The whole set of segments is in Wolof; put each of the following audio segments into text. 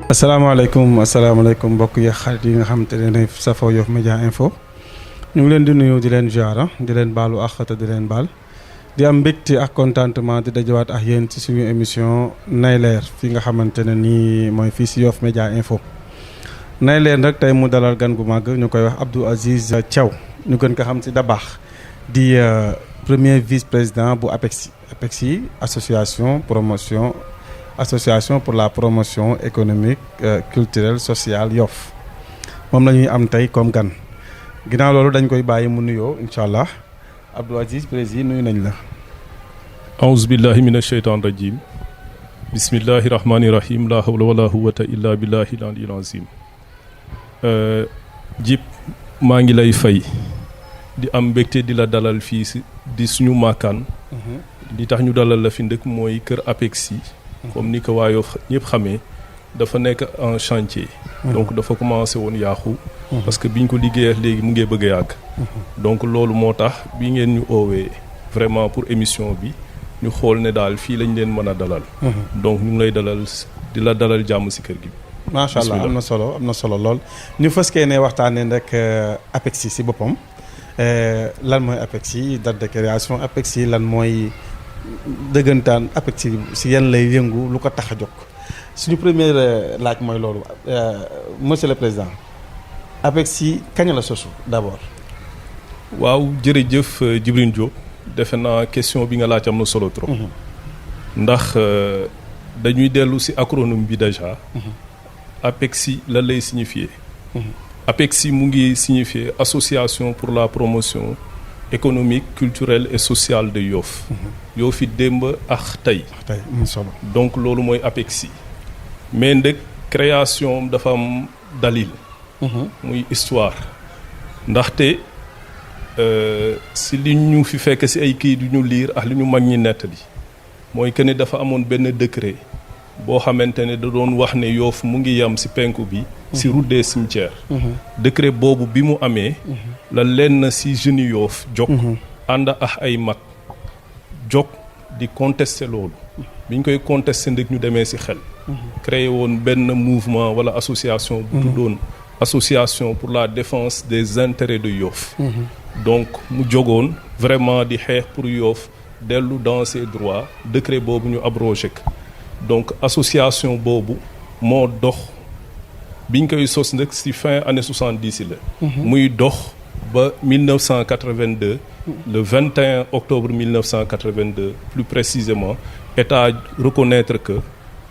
asalaamaaleykum mbokk yi xarit yi nga xamante ne safoo Yoff Média Info ñu ngi leen di nuyu di leen ziara di leen baalu àq te di leen baal di am mbégte ak contentement di dajawaat ak yéen ci suñu émission Nay Leer fi nga xamante ne nii mooy fii ci Yoff Média Info. Nay Leer nag tey mu dalal gan gu màgg ñu koy wax Abdou Aziz Thiaw ñu gën ko xam ci Dabakh di premier vice-président bu APEXI association pour la promotion économique culturelle sociale Yoff moom la ñuy am tey comme gan ginnaaw loolu dañ koy bàyyi mu nuyoo incha allah Abdou Aziz président nuyu nañ la. aouzu billahi mina sheytaan rajim bismillahi rahmani rahim la hawla wala quwwata illa billahi al-aliyyil azim. Jib maa ngi lay fay di am mbégte di la dalal fii si di suñu maakaan li tax ñu dalal la fi ndëkk mooy kër APEXI comme ni ko waa Yoff ñëpp xamee dafa nekk en chantier donc dafa commencé woon yaaxu parce que biñ ko liggéeyee léegi mu ngi bëgg a yàgg donc loolu moo tax bi ngeen ñu oowee vraiment pour émission bi ñu xool ne daal fii lañ leen mën a dalal donc ñu ngi lay dalal di la dalal jàmm si kër gi. macha allah am na solo lool ñu fas ne waxtaanee rek APEXI si boppam lan mooy APEXI date de création APEXI lan mooy dëggantaan APEXI si yan lay yëngu lu ko tax a jóg suñu première laaj mooy loolu monsieur le président APEXI kañ la sosu d'abord. waaw jërëjëf Djibril Diop defe naa question bi nga laaj am na solo trop. ndax dañuy dellu si acronyme bi déjà. APEXI lan lay signifier. APEXI mu ngi signifier association pour la promotion économique culturelle et sociale de Yoff. Yoff fi démb ak tey. donc loolu mooy APEXI. mais ndëkk création dafa am dalil. muy histoire. ndaxte si li ñu fi fekk si ay kii du ñu liir ak li ñu mag ñi nettali mooy que ne dafa amoon benn décret boo xamante ne da doon wax ne Yoff mu ngi yam si penku bi. si route des cimetières. décret boobu bi mu amee. la lenn si jeunes Yoff jóg. ànd ak ay mag jóg di contester loolu. bi ñu koy contester ndek ñu demee si xel. créé woon benn mouvement wala association. bu tuddoon association pour la défense des intérêts de Yoff. donc mu jógoon vraiment di xeex pour Yoff dellu dans ses droits décret boobu ñu abrogé ko donc association boobu moo dox biñ koy sos nag ci fin année 70 la. muy dox ba 1982. le 21 octobre 1982 plus précisément état reconnaître que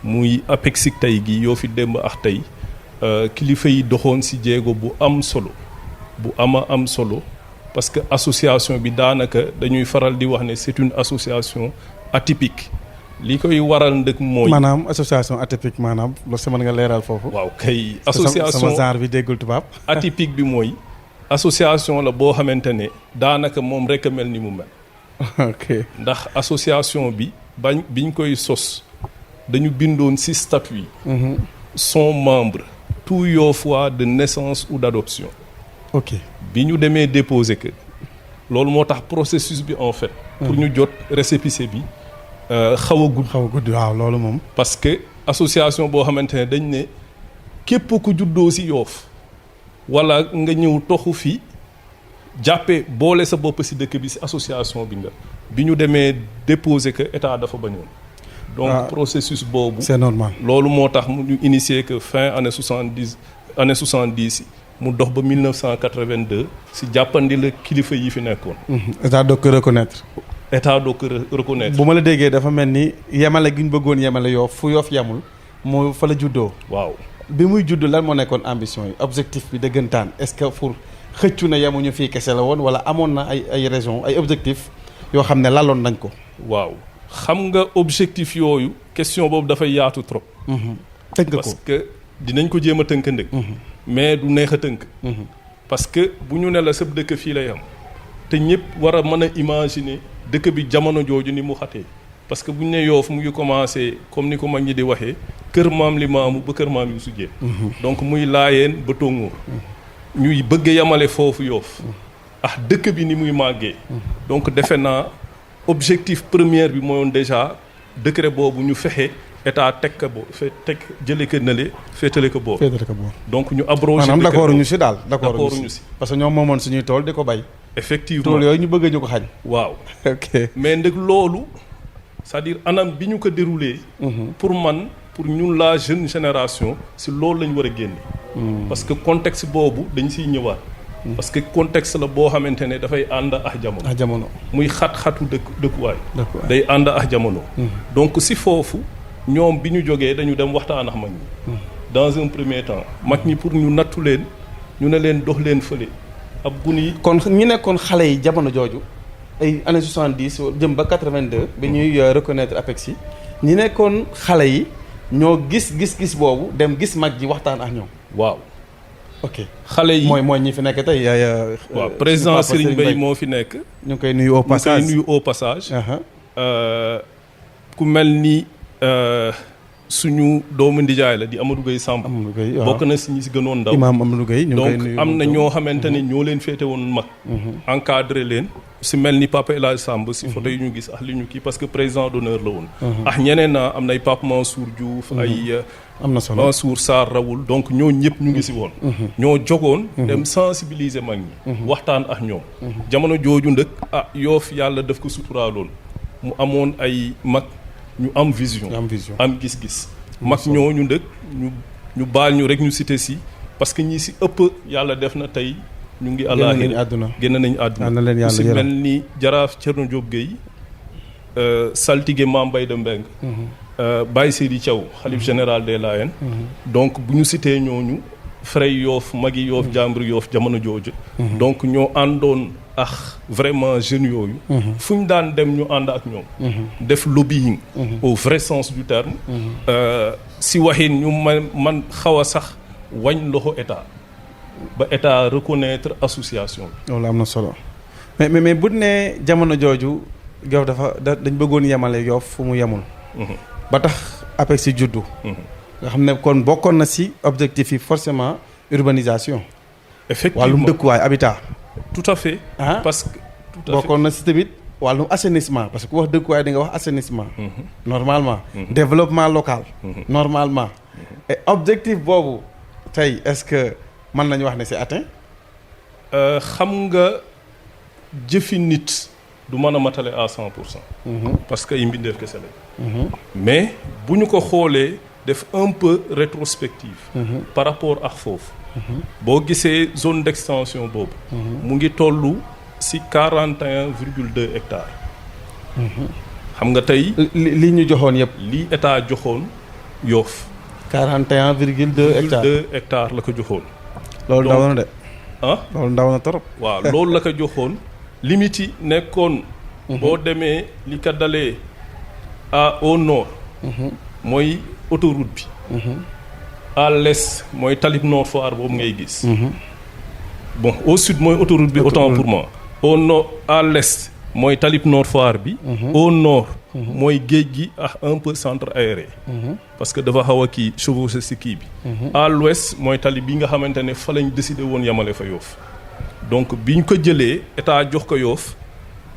muy APEXI tey gi yoo fi démb ak tey kilifa yi doxoon ci jéego bu am solo bu am solo parce que association bi daanaka dañuy faral di wax ne c'est une association atypique. li koy waral ndëkk mooy. maanaam association atypique maanaam loolu sama nga leeral foofu. waaw kay association sama genre bi déggul tubaab. atypique bi mooy association la boo xamante ne daanaka moom rek a mel ni mu mel. ok ndax association bi biñ koy sos dañu bindoon ci statut yi. sont membres tout Yoffois de naissance ou d'adoption. ok bi ñu demee déposer que loolu moo tax processus bi en fait. pour ñu jot récépissé bi. xaw a gudd waaw loolu moom. parce que association boo xamante ne dañ ne képp ku juddoo ci Yoff walla nga ñëw toxu fi jàppee boole sa bopp ci dëkk bi ci association bi nga bi ñu demee déposer que état dafa bañoon. donc processus boobu. c'est normal loolu moo tax mu ñu initier que fin année 70 mu dox ba 1982 ci jàppandi la kilifa yi fi nekkoon. état doog ko reconnaître. état doo ko reconnaître. bu ma la déggee dafa mel ni yemale gi ñu bëggoon yemale Yoff fu Yoff yemul moo fa la juddoo. waaw bi muy judd lan moo nekkoon ambition yi objectif bi dëggantaan est-ce que pour xëccu na yemuñu fii kese la woon wala amoon na ay raison ay objectif yoo xam ne laloon nañ ko. waaw xam nga objectif yooyu question boobu dafay yaatu trop. tënk ko parce que dinañ ko jéem a tënk ndëkk. mais du neex a tënk. parce que bu ñu ne la sab dëkk fii lay am te ñëpp war a mën a imaginer. dëkk bi jamono jooju ni mu xatee parce que bu ñu ne Yoff mu ngi commencé comme ni ko mag ñi di waxee kër maam li maamu ba kër maam yu sujjee donc muy laayeen ba tóngoor ñuy bëgg yamale foofu Yoff dëkk bi ni muy màggee donc defe naa objectif premier bi mooyoon déjà décret boobu ñu fexe état teg ko teg jëlee ko nële féetale ko boor. féetale ko boor. donc ñu abrogé. maanaam d'accord ñu si daal d'accord ñu si. parce que ñoom moomoon suñuy tool di ko bay. effectivement tool yooyu ñu bëgg ñu ko xañ. waaw ok mais nag loolu c'est-à-dire anam bi ñu ko déroulé. pour ñun la jeune génération si loolu la ñu war a génne. parce que contexte boobu dañ siy ñëwaat. parce que contexte la boo xamante ne dafay ànd ak jamono. ak jamono muy xat-xatu dëkkuwaay. day ànd ak jamono. donc si foofu ñoom bi ñu jógee dañu dem waxtaan ak mag ñi. dans un premier temps mag ñi pour ñu nattu leen ñu ne leen dox leen fële ab gun yi. kon ñi nekkoon xale yi jamono jooju ay années 70 jëm ba 82 bi ñuy reconnaître APEXI ñi nekkoon xale yi ñoo gis boobu dem gis mag ji waxtaan ak ñoom. waaw. ok xale yi mooy ñi fi nekk tey. waaw président Serigne Mbaye moo fi nekk. ñu ngi koy nuyu au passage ku mel ni suñu doomu ndijaay la di Amadou Gueye Samb. Amadou Gueye bokk na si ñi si gënoon ndaw. Imam Amadou Gueye ñu ngi koy nuyu donc am na ñoo xamante ne ñoo leen féete woon mag. encadré leen. si mel ni Papa El Hadj Samb si photo yi ñu gis ak li ñu kii parce que président d'honneur la woon. ak ñeneen am nay Pape Mansour Diouf ay. am na solo Mansour Sarr Raoul donc ñoo ñëpp ñu ngi si woon. ñoo jogoon. dem sensibiliser mag ñi. waxtaan ak ñoom. jamono jooju ndëkk Yoff yàlla daf ko suturaaloon mu amoon ay mag ñu am vision. am gis-gis. mag ñooñu ndëkk ñu baal ñu rek ñu cité si parce que ñi si ëpp yàlla def na tey. ñu ngi àllaaxira génn nañu àdduna si mel ni jaraaf Thierno Diop Gueye saltige Mame Mbaye de Mbengue Baye Seydi Thiaw xalif général des Layènes donc bu ñu cité ñooñu Frey Yoff magi Yoff jàmbur Yoff jamono jooju donc ñoo àndoon ak vraiment jeunes yooyu fu ñu daan dem ñu ànd ak ñoom def lobbying au vrai sens du terme si waxin ñu man xaw a sax wañ loxo état ba état reconnaître association bi. loolu am na solo mais bu ne jamono jooju Yoff dañ bëggoon yemale Yoff fu mu yemul. ba tax APEXI juddu. nga xam ne kon bokkoon na si objectif yi forcément urbanisation. effectivement wàllum dëkkuwaay habitat. tout à fait. parce que tout à fait bokkoon na si tamit wàllum assainissement parce que ku wax dëkkuwaay di nga wax assainissement. normalement. développement local. normalement. et objectif boobu tey est-ce que. mën nañu wax ne c'est atteint. xam nga jëfi nit du mën a matale à 100%. parce que ay mbindeef kese lañ. mais bu ñu ko xoolee def un peu rétrospective. par rapport ak foofu. boo gisee zone d'extension boobu. mu ngi tollu ci 41,2 hectares. xam nga tey. li ñu joxoon yëpp. li état joxoon Yoff. 41,2 hectares 2 hectares la ko joxoon. loolu ndaw na de. loolu ndaw na trop. waaw loolu la ko joxoon limite yi nekkoon. boo demee li ko dalee au nord. mooy autoroute bi. à l'est mooy talib Nord Foire boobu ngay gis. bon au sud mooy autoroute bi autant pour moi. au nord à l'est mooy talib Nord Foire bi. au nord. mooy géej gi ak un peu centre aéré. parce que dafa xaw a kii chevauché si kii bi. à l'ouest mooy tali bi nga xamante ne fa lañ décidé woon yamale fa Yoff. donc biñ ko jëlee état jox ko Yoff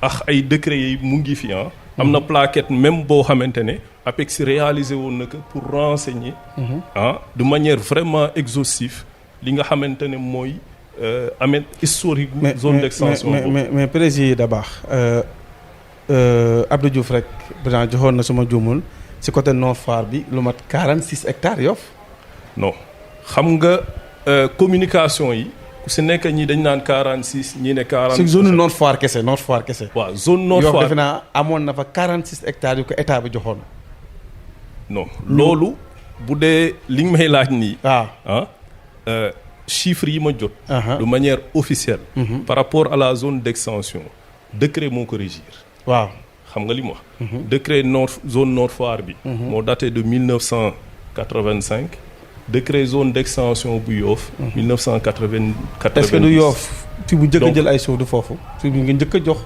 ak ay décret yi mu ngi fi am na plaquette même boo xamante ne APEXI réalisé woon na ko pour renseigner. de manière vraiment exhaustive li nga xamante ne mooy amee historique. zone d'extension mais président Dabakh Abdou Diouf rek président joxoon na suma juumul ci côté Nord Foire bi lu mat 46 hectares Yoff. non xam nga communication yi ku si nekk ñi dañ naan 46 ñii ne 40. ci zone Nord Foire kese Nord Foire kese. waaw zone Nord Foire Yoff defe naa amoon na fa 46 hectares yu ko état bi joxoon. non loolu bu dee li nga may laaj nii. chiffres yi ma jot. de manière officielle. par rapport à la zone d'extension décret moo ko régir. waaw xam nga li mu wax. décret zone Nord Foire bi. moo daté de 1985. décret zone d'extension bu Yoff. 1990. est-ce que du Yoff fi bu njëkk a jël ay suuf du foofu. fi bu nga njëkk a jox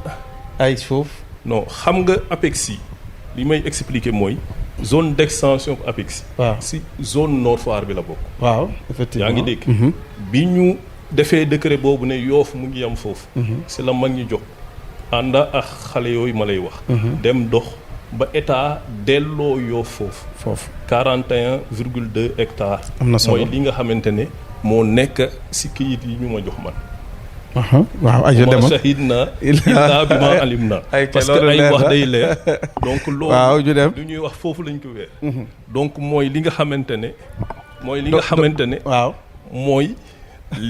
ay suuf. non xam nga APEXI li may expliquer mooy zone d'extension APEXI. waaw si zone Nord Foire bi la bokk. waaw effectivement yaa ngi dégg. bi ñu defee décret boobu ne Yoff mu ngi yam foofu. si la mag ñi jox. ànd ak xale yooyu ma lay wax. dem dox ba état delloo Yoff foofu 41,2 hectares. am na solo mooy li nga xamante ne moo nekk si këyit yi ñu ma jox man. waaw ay demoon shahid na illaa bi ma alim na parce que ay wax day leer donc loolu waaw ñu dem lu ñuy wax foofu lañ ko weer donc mooy li nga xamante ne waaw mooy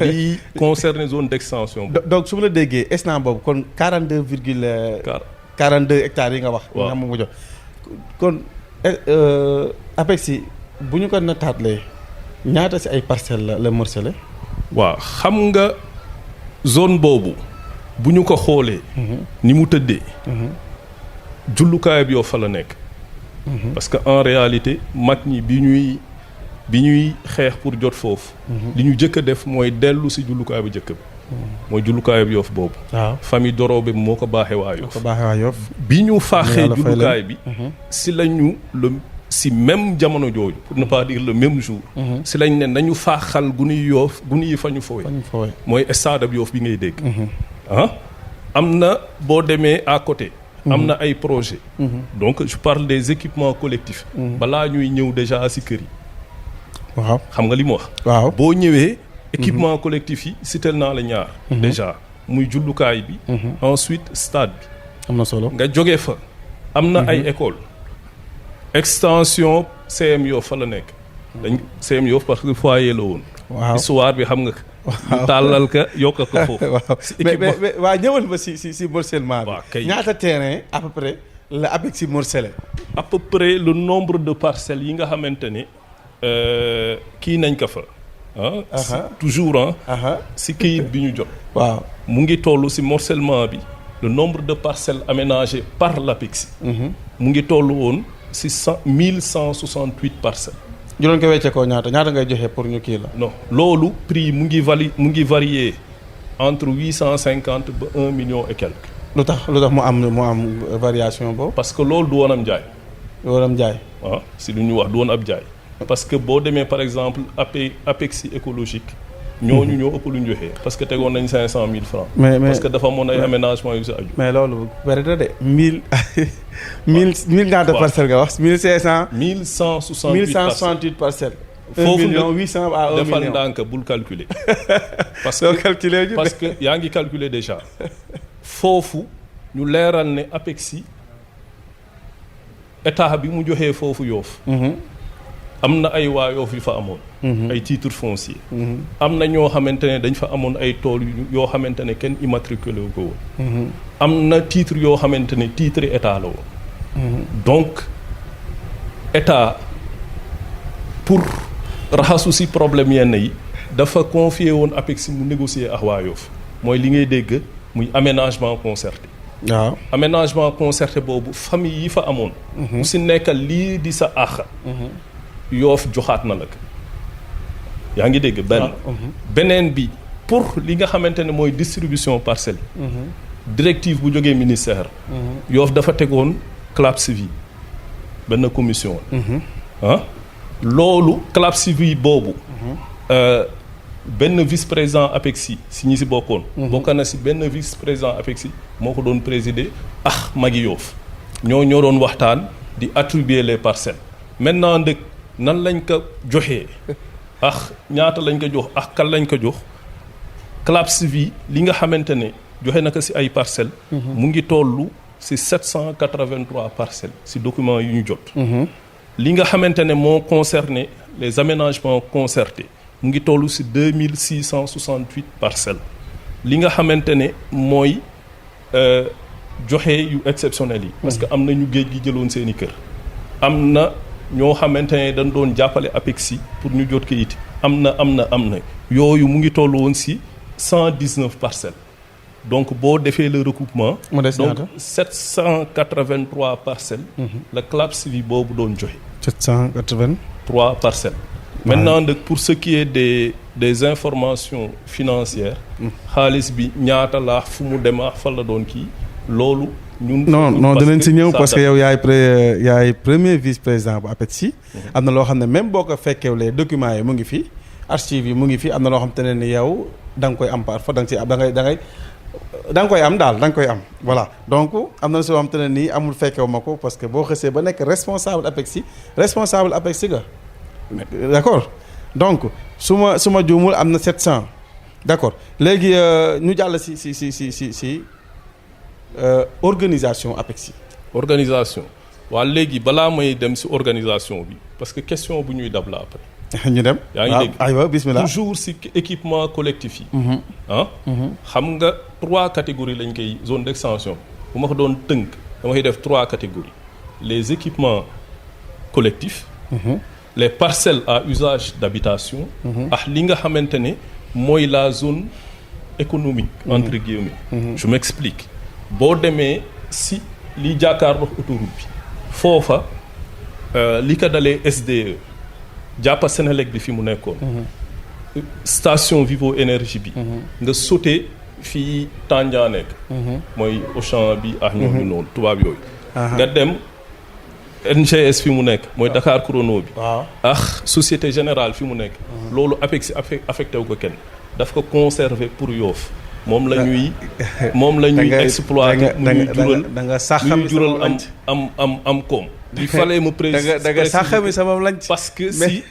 li concerné zone d'extension donc su ma la déggee instant boobu kon 42 hectares yi nga wax nga xam nga jox kon APEX yi bu ñu ko nataatlee ñaata si ay parcelles la morcelé waaw xam nga zone boobu bu ñu ko xoolee ni mu tëddee jullukaay bi Yoff fa la nekk parce que en réalité mag ñi bi ñuy xeex pour jot foofu li ñu jëkk a def mooy dellu si jullukaay bu jëkk bi mooy jullukaay bi Yoff boobu waaw famille Dorobe bi moo ko baaxee waa Yoff bi ñu faaxee jullukaay bi si lañu si même jamono jooju pour ne pas dire le même jour si lañ ne nañu faaxal gunu Yoff gunu yi fa ñu fooy mooy stade bi Yoff bi ngay dégg am na boo demee à côté am na ay projets donc je parle des équipements collectifs balaa ñuy ñëw déjà si kër yi waaw xam nga li mu wax waaw boo ñëwee équipement collectif yi sitel naa la ñaar déjà muy jullukaay bi ensuite stade bi am na solo nga jóge fa am na ay école extension CM Yoff fa la nekk dañ CM Yoff parce que foyer la woon histoire bi xam nga ñu tàllal ka yokk ko foofu mais waa ñëwal ba si morcellement bi ñaata terrain à peu près la APEX si morcelé à peu près le nombre de parcelles yi nga xamante ne kii nañ ko fa toujours si këyit bi ñu jot waaw mu ngi toll si morcellement bi le nombre de parcelles aménagées par l'APEX mu ngi toll woon si 1168 parcelles ñu doon ko weccee koo ñaata ngay joxe pour ñu kii la non loolu prix mu ngi varier entre 850 ba 1 million et quelque lu tax mu am variation boobu parce que loolu du woon am jaay si lu ñu wax du woon ab jaay parce que boo demee par exemple APEX écologique ñooñu ñoo ëpp lu ñu joxee parce que tegoon nañ 500 000 francs parce que dafa amoon ay aménagement yu si aju mais loolu bëri na de 1000 ñaata parcelles nga wax 1500 1168 parcelles 1 million 800 à 1 million defal ndànk bul calculer parce que yaa ngi calculer déjà foofu ñu leeral ne APEX yi état bi mu joxee foofu Yoff am na ay waa Yoff yu fa amoon ay titre foncier am na ñoo xamante ne dañ fa amoon ay tool yoo xamante ne kenn immatriculé ko woon am na titre yoo xamante ne titre état la woon donc état pour raxasu si problème yenn yi dafa confier woon APEX mu négocier ak waa Yoff mooy li ngay dégg muy aménagement concerté waaw aménagement concerté boobu famille yi fa amoon ku si nekkal lii di sa àq Yoff joxaat na la ko yaa ngi dégg beneen bi pour li nga xamante ne mooy distribution parcelle directive bu jógee ministère Yoff dafa tegoon CLAPSV benn commission loolu CLAPSV boobu benn vice président APEX si ñi si bokkoon bokk na si benn vice président APEX moo ko doon présider magi Yoff ñoo doon waxtaan di attribuer les parcelles maintenant ndëkk nan lañ ko joxee ñaata lañ ko jox kan lañ ko jox CLAPSV li nga xamante ne joxe na ko si ay parcelles mu ngi tollu si 783 parcelles si documents yu ñu jot li nga xamante ne moo concerné les aménagements concertés mu ngi toll si 2668 parcelles li nga xamante ne mooy joxe yu exceptionnels yi parce que am na ñu géej gi jëloon seeni kër am na ñoo xamante ne dañ doon jàppale APEX pour ñu jot kayit am na yooyu mu ngi toll woon si 119 parcelles donc boo defee le recoupement donc 783 parcelles la CLAPSV boobu doon joxe 783 parcelles maintenant nag pour ce qui est des informations financières xaalis bi ñaata la fu mu dem fa la doon kii loolu non dinañ si ñëw parce que yow yaay premier vice président bu APEX am na loo xam ne même boo ko fekkewlee documents yi mu ngi fi archives yi mu ngi fi am na loo xam te ne ni yow da nga koy am parfois da nga si da ngay da nga koy am daal da nga koy am voilà donc am na soo xam te ne nii amul fekkewu ma ko parce que boo xësee ba nekk responsable APEXI ga d'accord donc su ma juumul am na 700 d'accord léegi ñu jàll si organisation APEXI. organisation waa léegi balaa may dem si organisation bi parce que question bu ñuy dab la après. ñu dem yaa ngi dégg aywa bismillah toujours si équipement collectif yi. xam nga 3 catégories lañ koy zone d'extension bu ma ko doon tënk dama koy def 3 catégories les équipements collectifs. les parcelles à usage d'habitation. ak li nga xamante ne mooy la zone économique entre guillemets. Je m'explique boo demee si li jàkkaarloo autoroute bi foofa li ko dalee SDE jàppa Sénélec bi fi mu nekkoon. station Vivo énergie bi. nga sauté fii Tandia nekk. mooy Auchan bi ak ñooñu noonu tubaab yooyu. nga dem NGS fi mu nekk mooy Dakar Chrono bi. ak Société Générale fi mu nekk. loolu APEXI affecté wu ko kenn daf ko conserver pour Yoff moom la ñuy exploiter muy jural am koom. il fallait me préciser da nga saxami sama lañ parce que si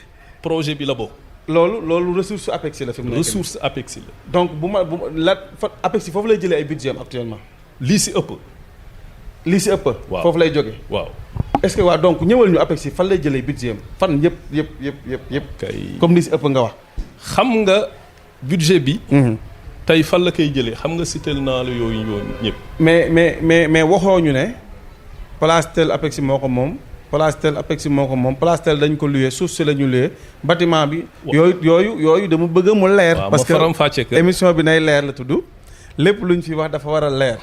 projet bi la bokk. loolu ressource APEXI la fi mu nekk ressource APEXI la. donc bu ma APEXI foofu lay jëlee ay budget am actuellement. lii si ëpp. waaw foofu lay jógee. waaw est-ce que waa donc ñëwal ñu APEXI fan lay jëlee budget am fan yëpp. kay comme lii si ëpp nga wax. xam nga budget bi. tey fan la koy jëlee xam nga cité naa la yooyu ñëpp. mais waxoo ñu ne place tel APEXI moo ko moom place tel APEXI moo ko moom place tel dañ ko loué suuf si la ñu loué bâtiment bi. yooyu dama bëgg mu leer. parce que émission bi nay leer la tudd lépp lu ñu fi wax dafa war a leer.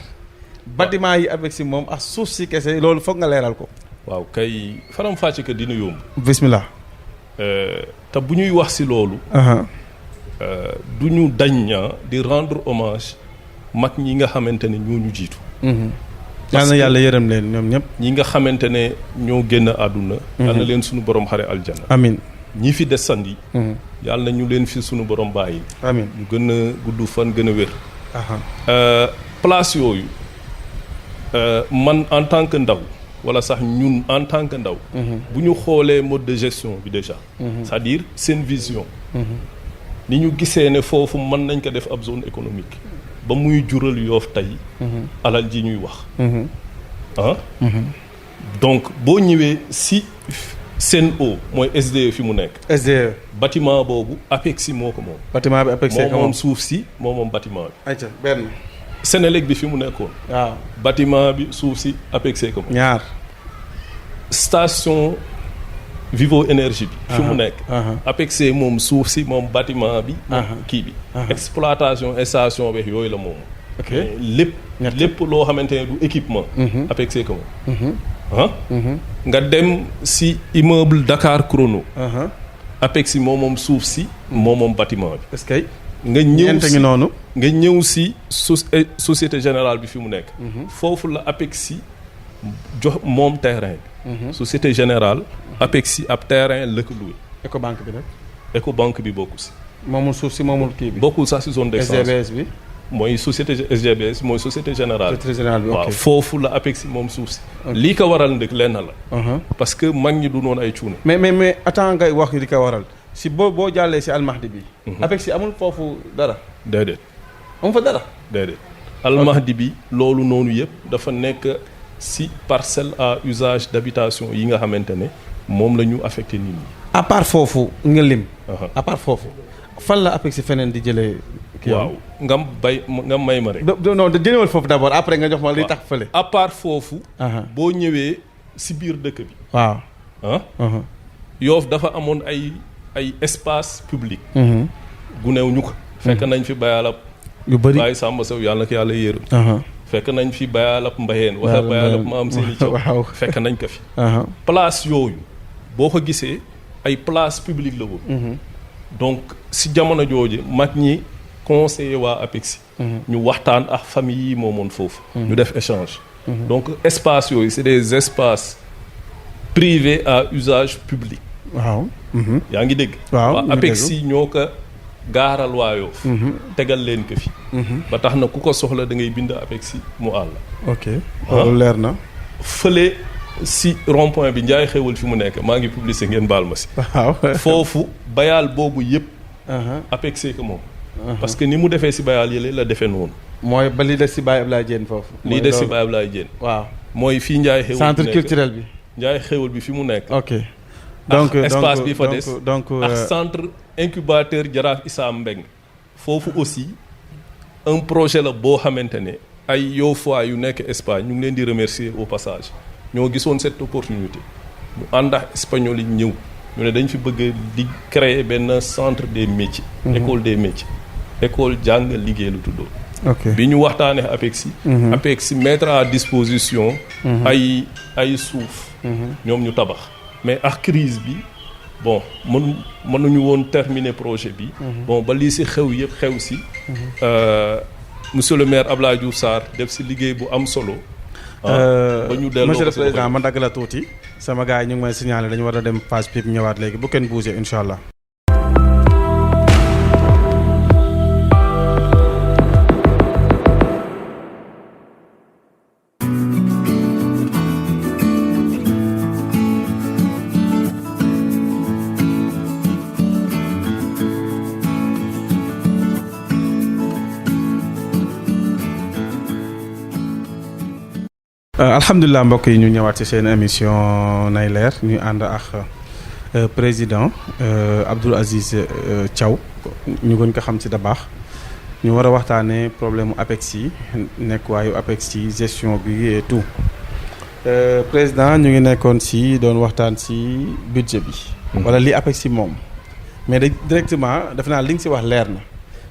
bâtiment yi APEXI moom ak suuf si kese loolu foog nga leeral ko. waaw kay faram-fàcce que dina yomb. bismillah. te bu ñuy wax si loolu. du ñu dañ di rendre hommage mag ñi nga xamante ne ñoo ñu jiitu. yal na yàlla yërëm leen ñoom ñëpp. ñi nga xamante ne ñoo génn àdduna. yal na leen suñu borom xare aljana. amiin ñi fi desandi. yal na ñu leen fi suñu borom bàyyi. amiin ñu gën a gudd fan gën a wér. place yooyu man en tant que ndaw wala sax ñun en tant que ndaw. bu ñu xoolee mode de gestion bi déjà. c'est-à-dire seen vision. ni ñu gisee ne foofu mën nañ ko def ab zone économique ba muy jural Yoff tey alal ji ñuy wax donc boo ñëwee si Sen'Eau mooy SDE fi mu nekk SDE bâtiment boobu APEXI moo ko moom bâtiment bi APEXI ko moom suuf si moom bâtiment bi ayca benn Sénélec bi fi mu nekkoon waaw bâtiment bi suuf si APEXI ko moom ñaar station Vivo énergie bi fi mu nekk APEXI moom suuf si moom bâtiment bi moom kii bi exploitation station bi yooyu la moom lépp loo xamante ne du équipement APEXI ko moom nga dem si immeuble Dakar Chrono APEXI moom suuf si moom bâtiment bi est-ce que nga ñëw si noonu nga ñëw si Société Générale bi fi mu nekk foofu la APEXI jox moom terrain bi Société Générale APEXI ab terrain la ko loué. Ecobank bi nag. Ecobank bi bokku si. moomul suuf si moomul kii bi. bokkul sax si zone d'extension SGBS bi. mooy société SGBS mooy Société Générale. Société Générale bi ok waaw foofu la APEXI moom suuf si. lii ko waral ndëkk lenn la. parce que mag ñi du noonu ay cuune. mais attends ngay wax li ko waral si boo jàllee si Almahdi bi. APEXI amul foofu dara. déedéet. amul fa dara. déedéet Almahdi bi loolu noonu yëpp dafa nekk si parcelle à usage d'habitation yi nga xamante ne. moom la ñu affecté nit ñi. à part foofu nga lim. à part foofu fan la APEXI feneen di jëlee. waaw nga may ma rek. non jëlewal foofu d'abord après nga jox ma li tax fële. à part foofu. boo ñëwee si biir dëkk bi. waaw. Yoff dafa amoon ay espace public. guneew ñu ko. fekk nañ fi bayalab. yu bëri Baye Samba Sow yàlla na ko yàlla yërëm. fekk nañ fi bayalab mbayeen wala bayalab maam seeni Thiaw fekk nañ ko fi. place yooyu. boo ko gisee ay place publique la woon. donc si jamono jooju mag ñi conseiller waa APEXI. ñu waxtaan ak famille yi moomoon foofu. ñu def échange. donc espace yooyu c'est des espaces privés à usage public. waaw. yaa ngi dégg. waaw waa APEXI ñoo ko gaaral waa Yoff tegal leen ko fi. ba tax na ku ko soxla da ngay bind APEXI mu àll. ok loolu leer na. fële si rond point bi Njaay Xéwal fi mu nekk maa ngi publicité ngeen baal ma si. waaw foofu bayaal boobu yëpp. APEXI ko moom. parce que ni mu defee si bayaal yële la defee noonu. mooy ba li des si Baye Ablaye Diène foofu. lii des si Baye Ablaye Diène. waaw mooy fii Njaay Xéwal centre culturel bi. Njaay Xéwal bi fi mu nekk. ok donc espace bi fa des donc ak centre incubateur Jaraaf Issa Mbeng foofu aussi un projet la boo xamante ne ay Yoffois yu nekk Espagne ñu ngi leen di remercier au passage ñoo gisoon cette opportunité mu ànd ak espagnol yi ñëw ñu ne dañ fi bëgg di créer benn centre des métiers. école des métiers école jàng liggéey lu tuddoo. ok bi ñu waxtaanee APEXI. APEXI mettre à disposition. ay suuf. ñoom ñu tabax. mais ak crise bi bon mënuñu woon terminer projet bi. bon ba lii si xew yëpp xew si. monsieur le maire Abdoulaye Diouf Sarr def si liggéey bu am solo. ba ñu delloo monsieur le président ma dagg la tuuti. sama gars yi ñu ngi may signaler dañu war a dem phase pipe ñëwaat léegi bu kenn bougé incha allah. alhamdulilah mbokk yi ñu ñëwaat ci seen émission nay leer ñu ànd ak président Abdoul Aziz Thiaw ñu gën ko xam ci Dabakh ñu war a waxtaanee problème mu APEXI nekk waayu APEXI gestion bi et tout président ñu ngi nekkoon ci doon waxtaan ci budget bi. wala li APEXI moom. mais directement def naa li nga ci wax leer na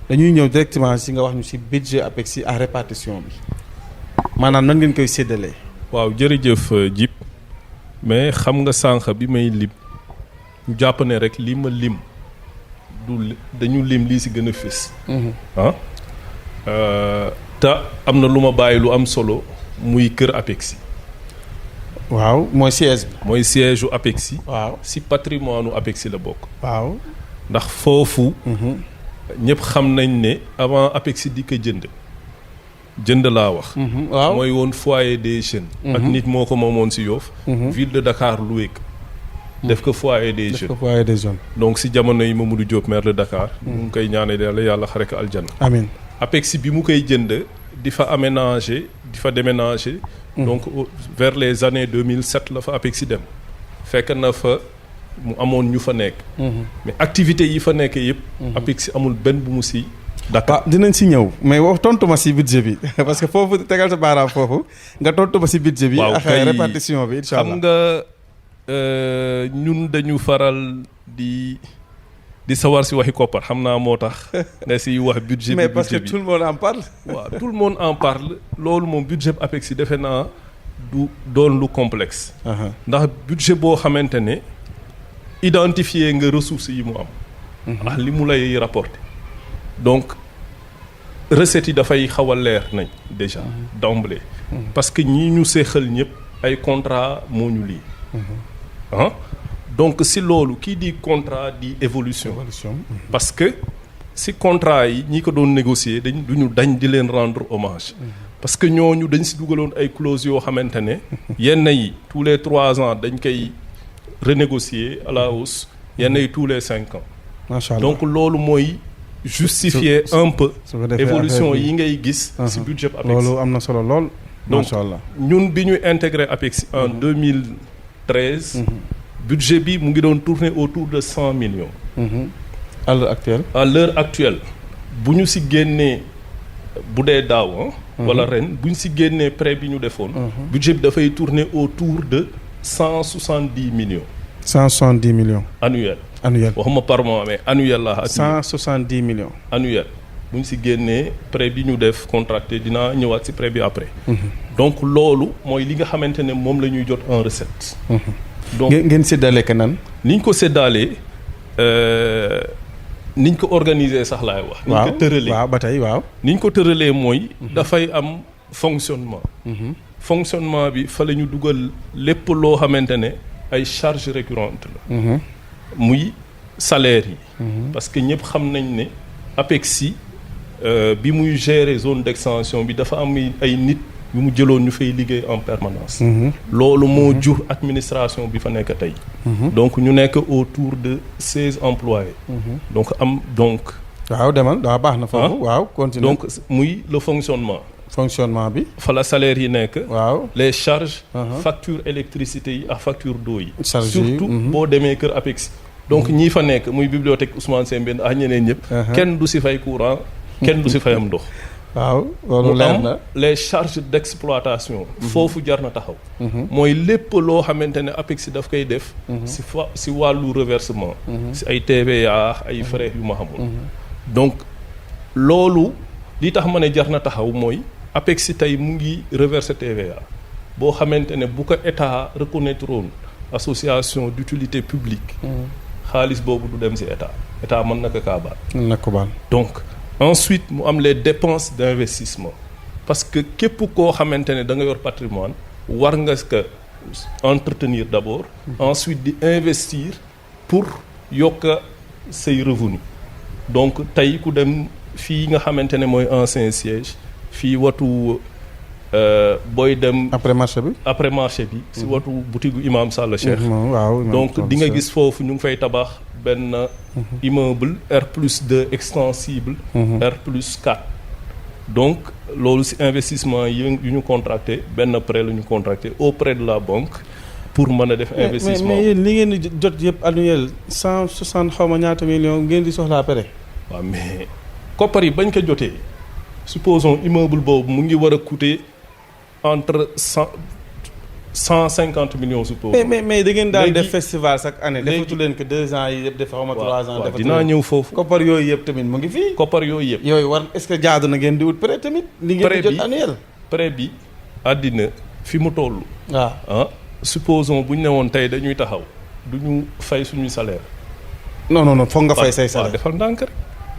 dañuy ñëw directement ci nga wax ñu ci budget APEXI à répartition bi. maanaam nan ngeen koy séddalee. waaw jërëjëf Djib mais xam nga sànq bi may lim ñu jàpp ne rek li ma lim du dañu lim lii si gën a fës. te am na lu ma bàyyi lu am solo muy kër APEXI. waaw mooy siège bi. mooy siège u APEXI. waaw si patrimoine u APEXI la bokk. waaw ndax foofu. ñëpp xam nañ ne avant APEXI di ko jënd laa wax. waaw mooy woon foyer des jeunes. ak nit moo ko moomoon si Yoff. ville de Dakar loué ko. def ko foyer des jeunes. def ko foyer des jeunes. donc si jamono yi Mamadou Diop maire de Dakar. mu ngi koy ñaanal yàlla xare ko aljanna. amiin APEXI bi mu koy jënd di fa aménager di fa déménager. donc vers les années 2007 la fa APEXI dem. fekk na fa mu amoon ñu fa nekk. mais activités yi fa nekk yëpp. APEXI amul benn bu mu si. d'accord dinañ si ñëw mais wax tontu ma si budget bi parce que foofu tegal sa baaraam foofu nga tontu ma si budget bi. waaw ak répartition bi incha allah. xam nga ñun dañu faral di sawar si waxi koppar xam naa moo tax nga si wax budget bi. mais parce que tout le monde en parle. waaw tout le monde en parle loolu moom budget APEXI defe naa du doon lu complexe. ndax budget boo xamante ne identifier nga ressources yi mu am. ak li mu lay rapporter. donc recettes yi dafay xaw a leer nañ déjà d'emblée. parce que ñi ñu seexal ñëpp ay contrat moo ñu lii. donc si loolu kii di contrat di évolution. parce que si contrat yi ñi ko doon négocier duñu dañ di leen rendre hommage. parce que ñooñu dañ si dugaloon ay clauses yoo xamante ne. yenn yi tous les 3 ans dañ koy renégocier à la hausse. yenn yi tous les 5 ans. macha allah donc loolu mooy. justifier un peu évolution yi ngay gis ci budget APEXI. loolu am na solo lool. macha allah donc ñun bi ñu intégré APEXI en 2013. budget bi mu ngi doon tourner autour de 100 millions. à l'heure actuelle. à l'heure actuelle bu ñu ci génnee bu dee daaw. wala ren bu ñu ci génnee prêt bi ñu defoon. budget bi dafay tourner autour de 170 millions. 170 millions. annuel. waxuma par mois mais annuel la. 170 millions. annuel bu ñu ci génnee prêt bi ñu def contracté dinaa ñëwaat ci prêt bi après. donc loolu mooy li nga xamante ne moom la ñuy jot en recette. donc ngeen séddale ka nan. ni ñu ko séddalee ni ñu ko organiser sax laay wax. ni ñu ko tëralee waaw ba tey waaw. ni ñu ko tëralee mooy. dafay am fonctionnement. fonctionnement bi fa la ñu dugal lépp loo xamante ne ay charges récurrentes la. muy salaire yi. parce que ñëpp xam nañ ne APEXI bi muy gérer zone d'extension bi dafa am ay nit yu mu jëloon ñu fay liggéey en permanence. loolu moo jur administration bi fa nekk tey. donc ñu nekk autour de 16 employés. donc waaw demal waaw baax na foofu. waaw continue. donc muy le fonctionnement bi. fa la salaire yi nekk. waaw les charges. facture électricité yi ak facture d'eau yi. surtout boo demee kër APEXI. donc ñii fa nekk muy bibliothèque Ousmane Sembène ak ñeneen ñëpp. kenn du si fay courant kenn du si fayam ndox. waaw loolu leer na les charges d'exploitation. foofu jar na taxaw. mooy lépp loo xamante ne APEXI daf koy def. si wàllu reversement. si ay TVA ay frais yu ma xamul. donc loolu li tax ma ne jar na taxaw mooy APEXI tey mu ngi reverser TVA boo xamante ne bu ko état reconnaître woon association d'utilité publique. xaalis boobu du dem ci état mën na ko kaa baal. donc ensuite mu am les dépenses d'investissement parce que képp koo xamante ne da nga yor patrimoine war nga ko entretenir d'abord. ensuite di investir pour yokk say revenu donc tey ku dem fii nga xamante ne mooy ancien siège fii watu booy dem. après marché bi. si watu boutique gu Imam Sall Cheikh. waaw donc di nga gis foofu ñu ngi fay tabax benn immeuble R+2 extensible. R+4. donc loolu si investissement yu ñu contracté benn prêt la ñu contracté auprès de la banque pour mën a def. investissement mais yéen li ngeen di jot yëpp annuel 160 xaw ma ñaata millions ngeen di soxlaa pare. waaw mais koppar yi bañ ko jotee supposons immeuble boobu mu ngi war a coûter entre 150 millions supposons. mais da ngeen daan def festival chaque année. defatu leen que 2 ans yi yëpp def xaw ma 3 ans. waaw dinaa ñëw foofu. koppar yooyu yëpp tamit mu ngi fii. koppar yooyu yëpp. yooyu war est-ce que jaadu na ngeen di wut prêt tamit. li ngeen di jot annuel. prêt bi àddina fi mu toll. waaw supposons bu ñu ne woon tey dañuy taxaw du ñu fay suñuy salaire. non foog nga fay say salaire. waaw defal ndànk rek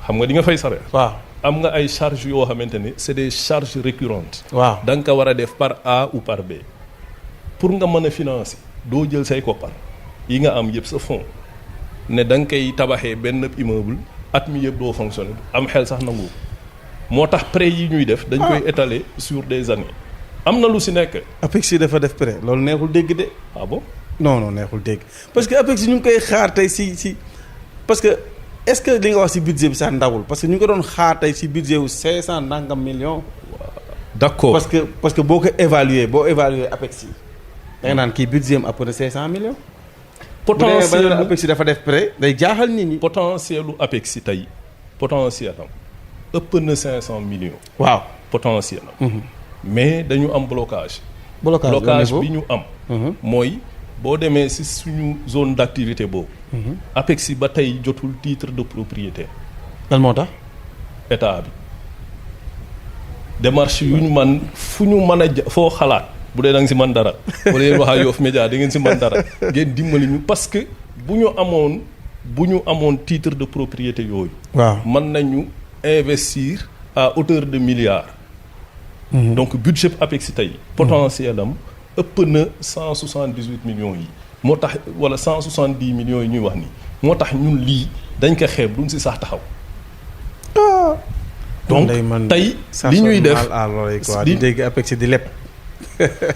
xam nga di nga fay salaire. waaw am nga ay charges yoo xamante ne c'est des charges récurrentes. waaw da nga ko war a def par A ou par B. pour nga mën a financer doo jël say koppar yi nga am yëpp sa fonds ne da nga koy tabaxee benn immeuble at mi yëpp doo fonctionner am xel sax nangu moo tax prêt yi ñuy def. dañ koy étaler sur des années. am na lu si nekk. APEXI dafa def prêt loolu neexul dégg de. ah bon non neexul dégg parce que APEXI ñu ngi koy xaar tey si parce que est-ce que li nga wax si budget bi sax ndawul parce que ñu ngi ko doon xaar tey si budget wu 500 nangam millions. d'accord parce que boo évaluer APEXI. da nga naan kii budget am après 500 millions. potentiel bu APEXI dafa def prêt day jaaxal nit ñi. potentiel lu APEXI tey potentiel am ëpp na 500 millions. waaw potentiel am. mais dañu am blocage bi ñu am. mooy boo demee ci suñu zone d'activité boobu. APEXI ba tey jotul titre de propriété. lan moo tax. état bi démarche yu ñu man fu ñu mën a foo xalaat. bu dee da nga si mën dara wala yéen wax ak Yoff Média da ngeen si mën dara ngeen dimbali ñu parce que bu ñu amoon titre de propriété yooyu. waaw mën nañu investir à hauteur de milliards. donc budget APEXI tey. potentiel am ëpp na 178 millions yi. moo tax wala 170 millions yi ñuy wax nii moo tax ñun lii dañ ko xeeb duñ si sax taxaw. donc tey li ñuy def di dégg APEXI di leb.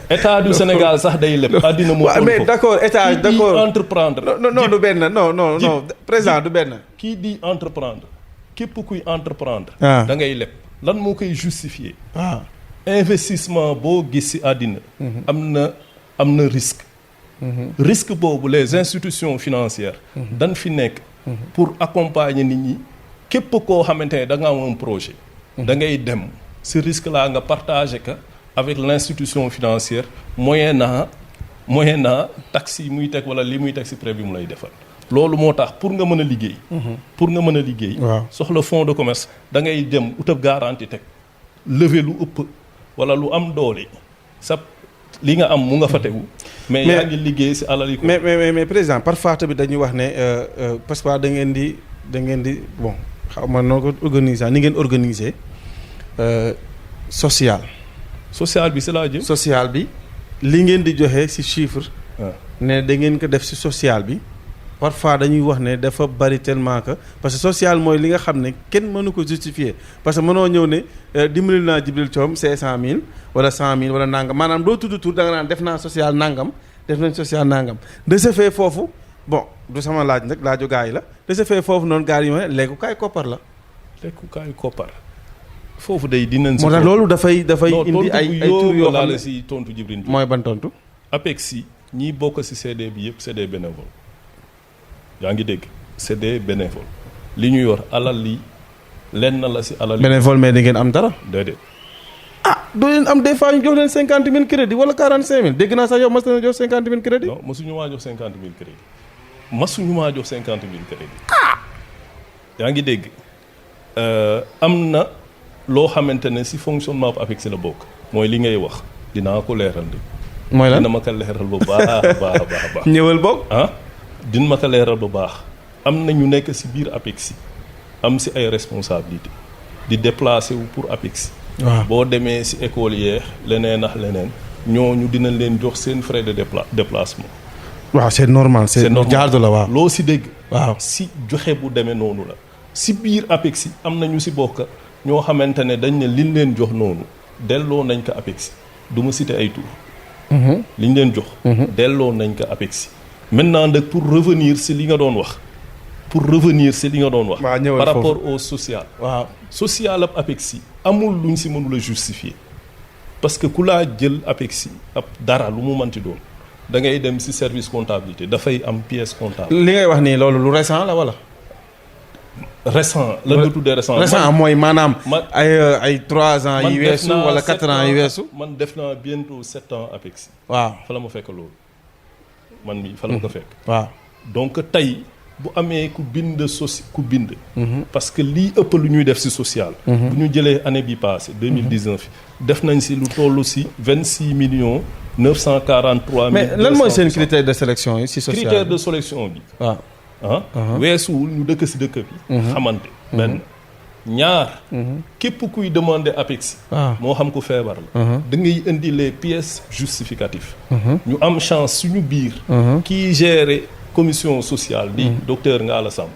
état du Sénégal sax day leb. àddina moo toll mais d'accord état d'accord entreprendre. non du benn non président du benn. kii di entreprendre képp kuy entreprendre. da ngay leb lan moo koy justifier. investissement boo gis ci àddina. am na risque. risque boobu les institutions financières. dañ fi nekk. pour accompagner nit ñi képp koo xamante ne da nga am un projet. da ngay dem ce risque là nga partager ka avec l'institution financière moyennant taxe yi muy teg wala li muy teg ci prêt bi mu lay defal. loolu moo tax pour nga mën a liggéey. soxla fonds de commerce da ngay dem utab garantie teg lever lu ëpp wala lu am doole sa li nga am mu nga fa tegu. mais yaa ngi liggéey ci alal yi ko. mais président parfois tamit dañuy wax ne parce que da ngeen di bon xaw ma noo ko organiser ni ngeen organiser social bi c'est la jëm. social bi li ngeen di joxe ci chiffre. ne da ngeen ko def ci social bi parfois dañuy wax ne dafa bari tellement que parce que social mooy li nga xam ne kenn mënu ko justifier parce que mënoo ñëw ne dimbali naa Djibril Thiam 500000 wala 100000 wala nangam maanaam doo tudd tur da nga naan def naa social nangam def nañ social nangam de ce fait foofu bon du sama laaj nag laaju gars yi la de ce fait foofu noonu gars yi ma ne léegukaay koppar la. léegukaay koppar foofu day dinañ. moo tax loolu dafay indi ay tur yoo xam ne si tontu Djibril mooy ban tontu. APEX yi ñiy bokk si CD bi yëpp c'est des bénévoles yaa ngi dégg c'est des bénévoles li ñu yor alal li lenn la si alal. bénévole mais da ngeen am dara. déedéet. doo leen am des fois ñu jox leen 50000 crédit wala 45000 dégg naa sax yow mas na jox 50000 crédit. non masuñu maa jox 50000 crédit masuñu maa jox 50000 crédit. yaa ngi dégg am na loo xamante ne si fonctionnement bu APEX la bokk mooy li ngay wax dinaa ko leeral de. mooy lan dina ma ko leeral bu baax. ñëwal boog. dina ma ko leeral bu baax am na ñu nekk si biir APEX am si ay responsabilités di déplacer wu pour APEX. waaw boo demee si école yeex leneen ak leneen ñooñu dinañ leen jox seen frais de déplacement. waaw c'est normal c'est normal jaadu la waaw. loo si dégg. waaw si joxe bu demee noonu la. si biir APEX am na ñu si bokk ñoo xamante ne dañ ne liñ leen jox noonu delloo nañ ko APEX du ma citer ay tur. liñ leen jox. delloo nañ ko APEX. maintenant nag pour revenir si li nga doon wax. par rapport au social. waaw social ab APEX amul luñ si mënula justifier parce que ku laa jël APEX ab dara lu mu mënti doon da ngay dem si service comptabilité dafay am pièce comptable. li ngay wax nii loolu lu récent la wala. récent la nga tuddee récent. récent mooy maanaam. ay 3 ans yi weesu wala 4 ans yi weesu. man def naa bientôt 7 ans APEX. waaw fa la ma fekk loolu man mi fa la ma ko fekk. waaw donc tey bu amee ku bind ku bind. parce que lii ëpp lu ñuy def si social. bu ñu jëlee année bi passée 2019 def nañ si lu toll si 26 millions 943 mille. mais lan mooy seen critère de sélection yi si social critère de sélection bi. waaw weesuwul ñu dëkk si dëkk bi. xamante benn ñaar. képp kuy demander APEX. moo xam ko feebar la. da ngay indi les pièces justificatives. ñu am chance suñu biir. kii gérer commission sociale di docteur Ngalla Samb.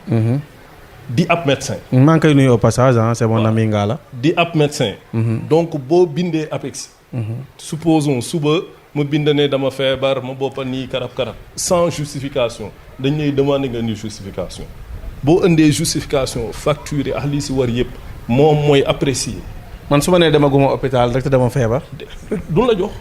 di ab médecin. maa ngi koy nuyu au passage c'est mon ami Ngalla. di ab médecin. donc boo bindee APEX. supposons suba ma bind ne dama feebar ma boppa nii karab sans justification dañ lay demander nga indi justification boo indee justification facture ak lii si war yëpp moom mooy apprécier. man su ma nee dama guma hôpital rek te dama feebar. duñ la jox.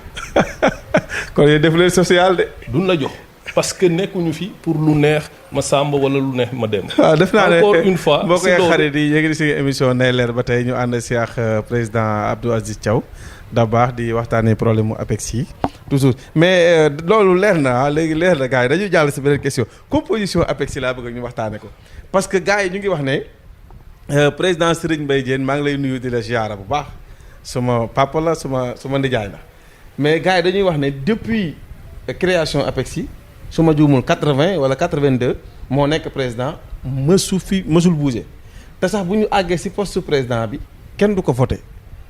kon yéen def leen social de. duñ la jox parce que nekkuñu fi pour lu neex ma sàmba wala lu neex ma dem. waaw def naa ne encore une fois. boo koy xarit yi yéegi si émission Nay Leer ba tey ñu ànd si ak président Abdou Aziz Thiaw Dabakh di waxtaanee problème mu APEX yi toujours mais loolu leer na léegi leer na gars yi dañuy jàll si beneen question composition APEX yi laa bëgg ñu waxtaanee ko parce que gars yi ñu ngi wax ne président Serigne Mbaye Diène maa ngi lay nuyu di la ziara bu baax suma papa la suma ndijaay la mais gars yi dañuy wax ne depuis création APEX yi su ma juumul 80 wala 82 moo nekk président mësul bouger te sax bu ñu àggee si poste président bi kenn du ko voté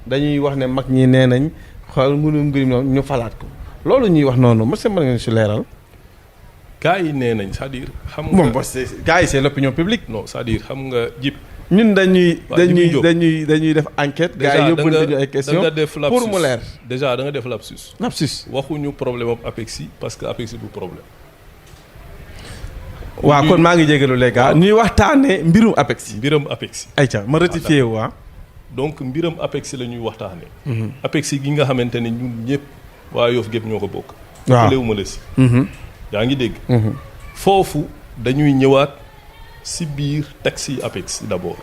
dañuy wax ne mag ñi nee nañ xool mënu mbirim noonu ñu falaat ko loolu ñuy wax noonu monsieur mën ngeen si leeral. gars yi nee nañ c'est-à-dire. xam nga bon gars yi c'est l'opinion publique. non c'est-à-dire xam nga jib. ñun dañuy def enquête. gars yi yóbbu nañu ay questions pour mu leer. déjà da nga def lapsus. waxuñu problème ab APEX yi parce que APEX du problème. waaw kon maa ngi jégalu les gars ñuy waxtaanee mbirum APEX yi. mbiram APEX yi. ayca ma rectifié wu donc mbiram APEX la ñuy waxtaanee. APEX gi nga xamante ne ñun ñëpp waa Yoff gépp ñoo ko bokk. waaw léewu ma la si. yaa ngi dégg. foofu dañuy ñëwaat si biir taxi yi APEX d'abord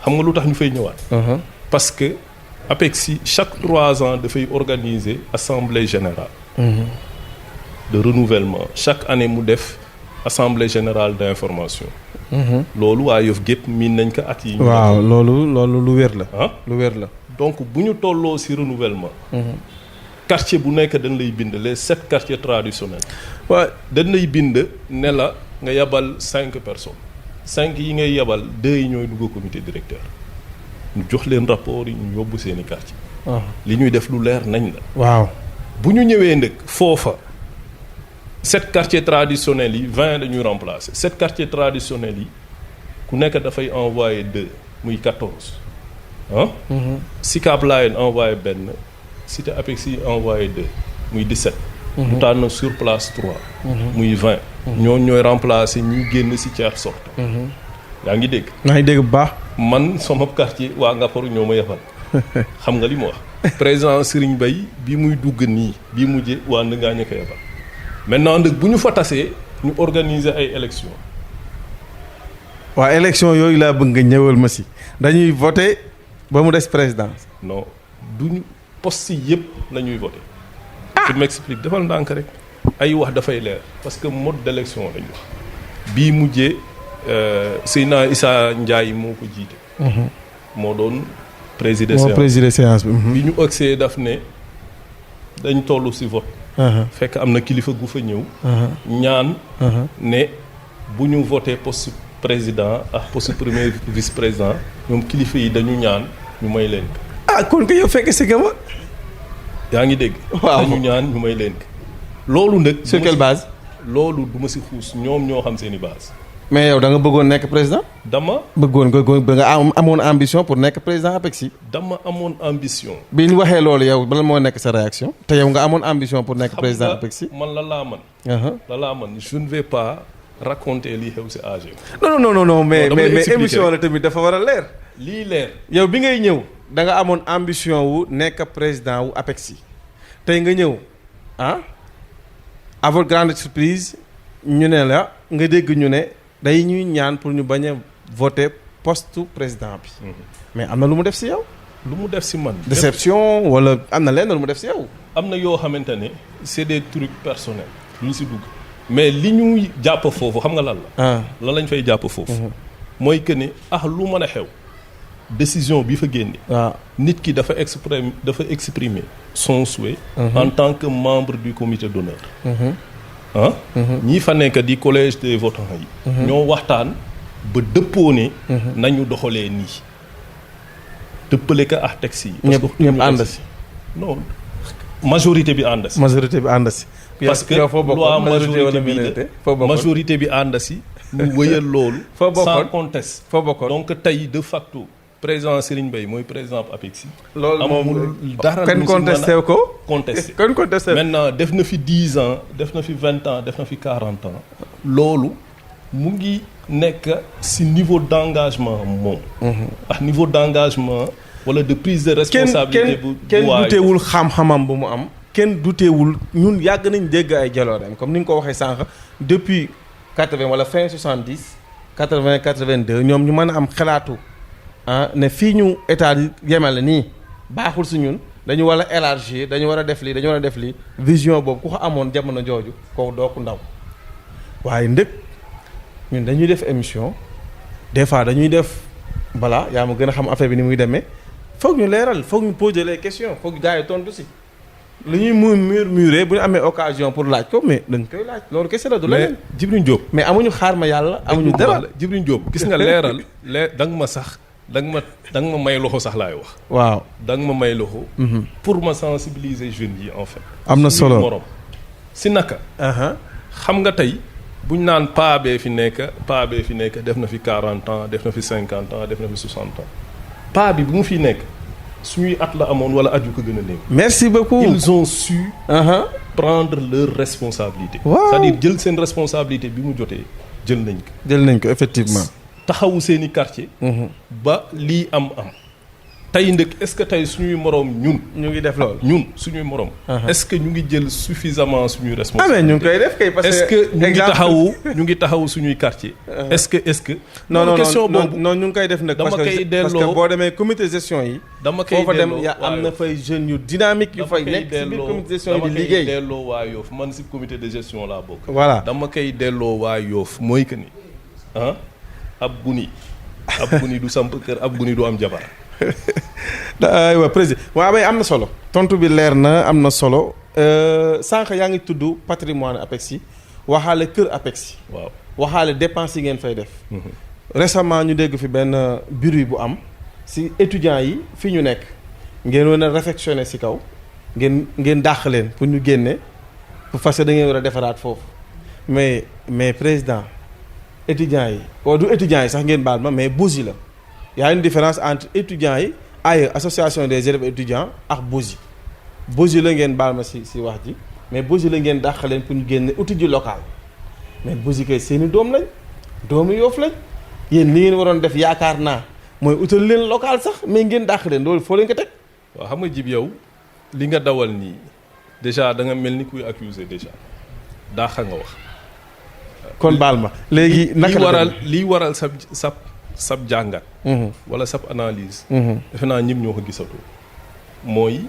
xam nga lu tax ñu fay ñëwaat. parce que APEX yi chaque 3 ans dafay organiser assemblée générale. de renouvellement chaque année mu def assemblée générale d'information. loolu waa Yoff gépp miin nañ ko at yi. waaw loolu lu wér la. lu wér la. donc bu ñu tolloo ci renouvellement. quartier bu nekk dañ lay bind les 7 quartiers traditionnels. waaw dañ lay bind ne la nga yabal 5 personnes 5 yi ngay yabal 2 yi ñooy dugg comité directeur ñu jox leen rapport yi ñu yóbbu seeni quartier. li ñuy def lu leer nañ la. waaw bu ñu ñëwee nag foofa 7 quartiers traditionnels yi 20 dañuy remplacer 7 quartiers traditionnels yi ku nekk dafay envoyer 2 muy 14 ah. Sicap Layène envoyé benn Cité Apexi envoyé 2 muy 17. mu tànn sur place 3. muy 20. ñooñu ñooy remplacer ñi génn ci tiers sortant. yaa ngi dégg. maa ngi dégg bu baax. man sama quartier waa Ngaparou ñoo ma yebal xam nga li mu wax. président Serigne Baye bi muy dugg nii bii mujjee waa Ndingaañ ko yebal maintenant nag bu ñu fa tasee ñu organiser ay élections. waa élection yooyu laa bëgg nga ñëwal ma si dañuy voter ba mu des présidence. non duñu poste yi yëpp la ñuy voter. je m'explique defal ndànk rek ay wax dafay leer parce que mode d'élection lañu wax bii mujjee Seydina Issa Ndiaye moo ko jiite. moo doon présider séance. moo présider séance bi. bi ñu agsee daf ne dañ toll ci vote. fekk am na kilifa gu fa ñëw. ñaan. ne bu ñu voté poste président ak poste premier vice président ñoom kilifa yi dañu ñaan ñu may leen ko. ah kon ko yow fekk si gama. yaa ngi dégg. waaw dañu ñaan ñu may leen ko. loolu nag. sur quelle base. loolu du ma ci xuus ñoom ñoo xam seeni base. mais yow da nga bëggoon nekk président. dama nga amoon ambition pour nekk président APEXI. dama amoon ambition. bi ñu waxee loolu yow bala moo nekk sa réaction. te yow nga amoon ambition pour nekk président APEXI. man la laa man. la laa man je ne vais pas raconter li xew ci AG. non mais émission la tamit dafa war a leer. lii leer. yow bi ngay ñëw da nga amoon ambition wu nekk président wu APEXI tey nga ñëw à votre grande surprise ñu ne la nga dégg ñu ne. day ñuy ñaan pour ñu bañ a voter poste président bi. mais am na lu mu def ci yow. lu mu def ci man. déception wala am na lenn lu mu def ci yow. am na yoo xamante ne c'est des trucs personnels lu ñu ci dugg. mais li ñuy jàpp foofu xam nga lan la. lan lañ fay jàpp foofu. mooy que ne lu mën a xew. décision bi fa génne. waaw nit ki dafa exprimer son souhait. en tant que membre du comité d'honneur. ñii fa nekk di collège des votants yi. ñoo waxtaan ba dëppoo ne. nañu doxalee nii. dëppale ko ak texte yi. ñëpp ànd si. non majorité bi ànd si. majorité bi ànd si. parce que loi majorité bi ànd si. ñu wëyal loolu. sans conteste. foo bokkoon donc tey de facto. président Serigne Baye mooy président APEXI. loolu moom dara kenn contesté ko. contesté kenn contesté. maintenant def na fi 10 ans def na fi 20 ans def na fi 40 ans. loolu mu ngi nekk ci niveau d'engagement moom. ak niveau d'engagement wala de prise de responsabilité. kenn duteewul xam-xamam bu mu am. kenn duteewul ñun yàgg nañ dégg ay jalooreem comme ni nga ko waxee sànq depuis 80 wala fin 70 80 82 ñoom ñu mën a am xalaatu. ne fii ñu état yi yemale nii baaxul si ñun dañu war a élargir dañu war a def lii dañu war a def lii vision boobu ku ko amoon jamono jooju kooku doo ko ndaw waaye ndëkk ñun dañuy def émission des fois dañuy def voilà yaa ma gën a xam affaire bi ni muy demee foog ñu leeral foog ñu poser les questions foog gars yi tontu si lu ñuy murmurer bu ñu amee occasion pour laaj ko mais dañ koy laaj loolu kese la du leneen. mais Djibril Diop. mais amuñu xaar ma yàlla amuñu dara. Djibril Diop gis nga leeral da nga ma sax. da nga ma may loxo sax laay wax. waaw da nga ma may loxo. pour ma sensibiliser jeunes yi en fait. am na solo morom si naka. xam nga tey buñ naan paa bee fi nekk def na fi 40 ans def na fi 50 ans def na fi 60 ans paa bi bu mu fi nekk suñuy at la amoon wala at yu ko gën a néew. merci beaucoup ils ont su. prendre leur responsabilité. waaw c'est-à-dire jël seen responsabilité bi mu jotee jël nañ ko. Effectivement. taxawu seeni quartier. ba lii am tey ndëkk est-ce que tey suñuy moroom ñun. ñu ngi def loolu ñun suñuy moroom. est-ce que ñu ngi jël suffisamment suñuy responsabilité. ñu ngi koy def kay parce que est-ce que ñu ngi taxawu suñuy quartier. est-ce que. non question boobu non ñu ngi koy def nag. dama koy delloo parce que boo demee comité gestion yi. dama koy delloo foofa dem ya am na fay jeunes yu dynamique yu fay nekk ci biir comité de gestion yi di liggéey. dama koy delloo waa Yoff man si comité de gestion laa bokk. voilà dama koy delloo waa Yoff mooy que ni ab guni du samp kër ab guni du am jabar. aywa président waaw bay am na solo tontu bi leer na am na solo sànq yaa ngi tudd patrimoine APEXI waxaale kër APEXI. waaw waxaale dépense yi ngeen fay def. récemment ñu dégg fi benn bruit bu am si étudiants yi fi ñu nekk ngeen war a réfectionner si kaw ngeen dàq leen pour ñu génne pour parce que da ngeen war a defaraat foofu. mais président étudiants yi du étudiants yi sax ngeen baal ma mais BOSI la y a une différence entre étudiants yi ailleurs association des élèves étudiants ak BOSI la ngeen baal ma si wax ji mais BOSI la ngeen dàq leen pour ñu génne outil ji local mais BOSI kay seeni doom lañ doomu Yoff lañ yéen li ngeen waroon def yaakaar naa mooy utal leen local sax mais ngeen dàq leen loolu foo leen ko teg. waaw xam nga jib yow li nga dawal nii déjà da nga mel ni kuy accusé déjà dàq nga wax. kon baal ma léegi naka la lii waral sab jàngat. wala sab analyse. defe naa ñëpp ñoo ko gisatoo. mooy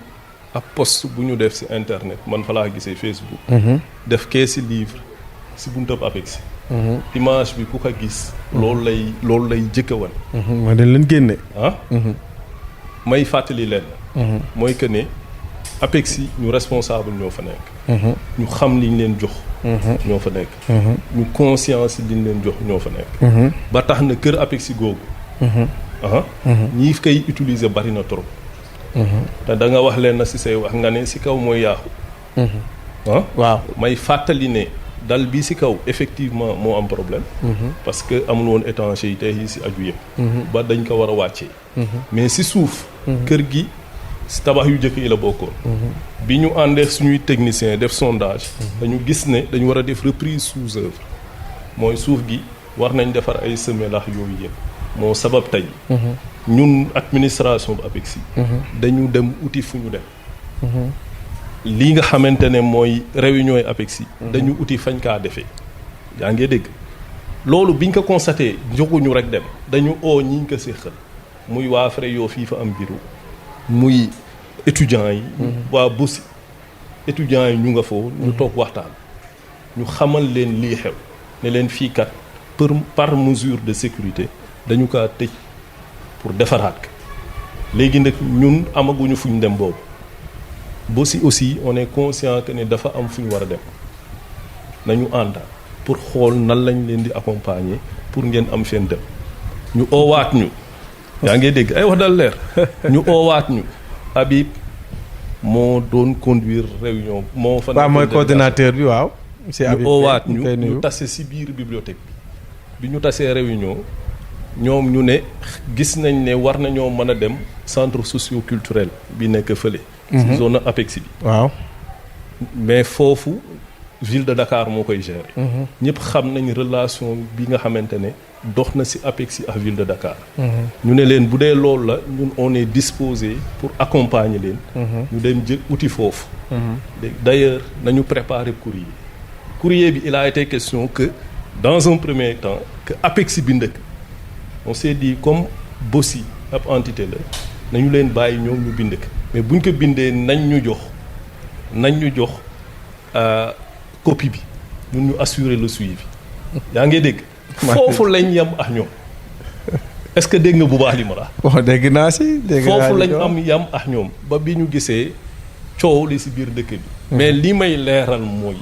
ab post bu ñu def ci internet man fa laa gisee Facebook. def keesi livre ci buntab APEXI. image bi ku ko gis. loolu lay jëkk a wan. ma dañ leen génne. may fàttali leen. mooy que ne APEXI ñu responsable ñoo fa nekk. ñu xam liñ leen jox. ñoo fa nekk. ñu conscience liñ leen jox ñoo fa nekk. ba tax na kër APEXI googu. ñi koy utiliser bari na trop. te da nga wax leen na ci say wax nga ne ci kaw mooy yaaxu. waaw may fàttali ne dal bi ci kaw effectivement moo am problème. parce que amul woon étanchéité yi ci aju yëpp. ba dañ ko war a wàccee. mais ci suuf. kër gi ci tabax yu njëkk yi la bokkoon. bi ñu àndee suñuy technicien def sondage. dañu gis ne dañu war a def reprise sous œuvre mooy suuf gi war nañ defar ay semelax yooyu yëpp moo sabab tey. ñun administration bu APEXI. dañu dem uti fu ñu dem. lii nga xamante ne mooy réunion yi APEXI. dañu uti fañ kaa defee. yaa ngi dégg loolu biñ ko constaté joxuñu rek dem dañu oo ñiñ ko séqal muy waa FRE yoo fii fa am bureau muy étudiants yi. waa BOSI étudiants yi ñu nga foofu. ñu toog waxtaan ñu xamal leen lii xew ne leen fii kat par mesure de sécurité dañu kaa tëj pour defaraat ko léegi nag ñun amaguñu fu ñu dem boobu. BOSI aussi on est conscient que ne dafa am fu ñu war a dem nañu ànd pour xool nan lañ leen di accompagner pour ngeen am seen dem ñu oowaat ñu. yaa ngi dégg ay wax dal leer ñu oowaat ñu. Habib moo doon conduire réunion moo fa. waaw mooy coordinateur bi waaw. monsieur Habib ñu oowaat ñu tase ci biir bibliothèque bi ñu tasee réunion ñoom ñu ne gis nañ ne war nañoo mën a dem centre socio-culturel bi nekk fële. ci zone APEXI bi. waaw mais foofu ville de Dakar moo koy gérer. ñëpp xam nañ relation bi nga xamante ne dox na ci APEXI ak ville de Dakar. ñu ne leen bu dee loolu la ñun on est disposé pour accompagner leen. ñu dem jël outil foofu. d'ailleurs nañu préparer courrier bi il a été question que dans un premier temps que APEXI bind ko on s'est dit comme BOSI ab entité la nañu leen bàyyi ñoom ñu bind ko mais buñ ko bindee nañ ñu jox copie bi ñun ñu assurer le suivi. yaa ngi dégg. foofu lañ yem ak ñoom est-ce que dégg nga bu baax li ma la. wax dégg naa si foofu lañ am yem ak ñoom ba bi ñu gisee coow li ci biir dëkk bi. mais li may leeral mooy.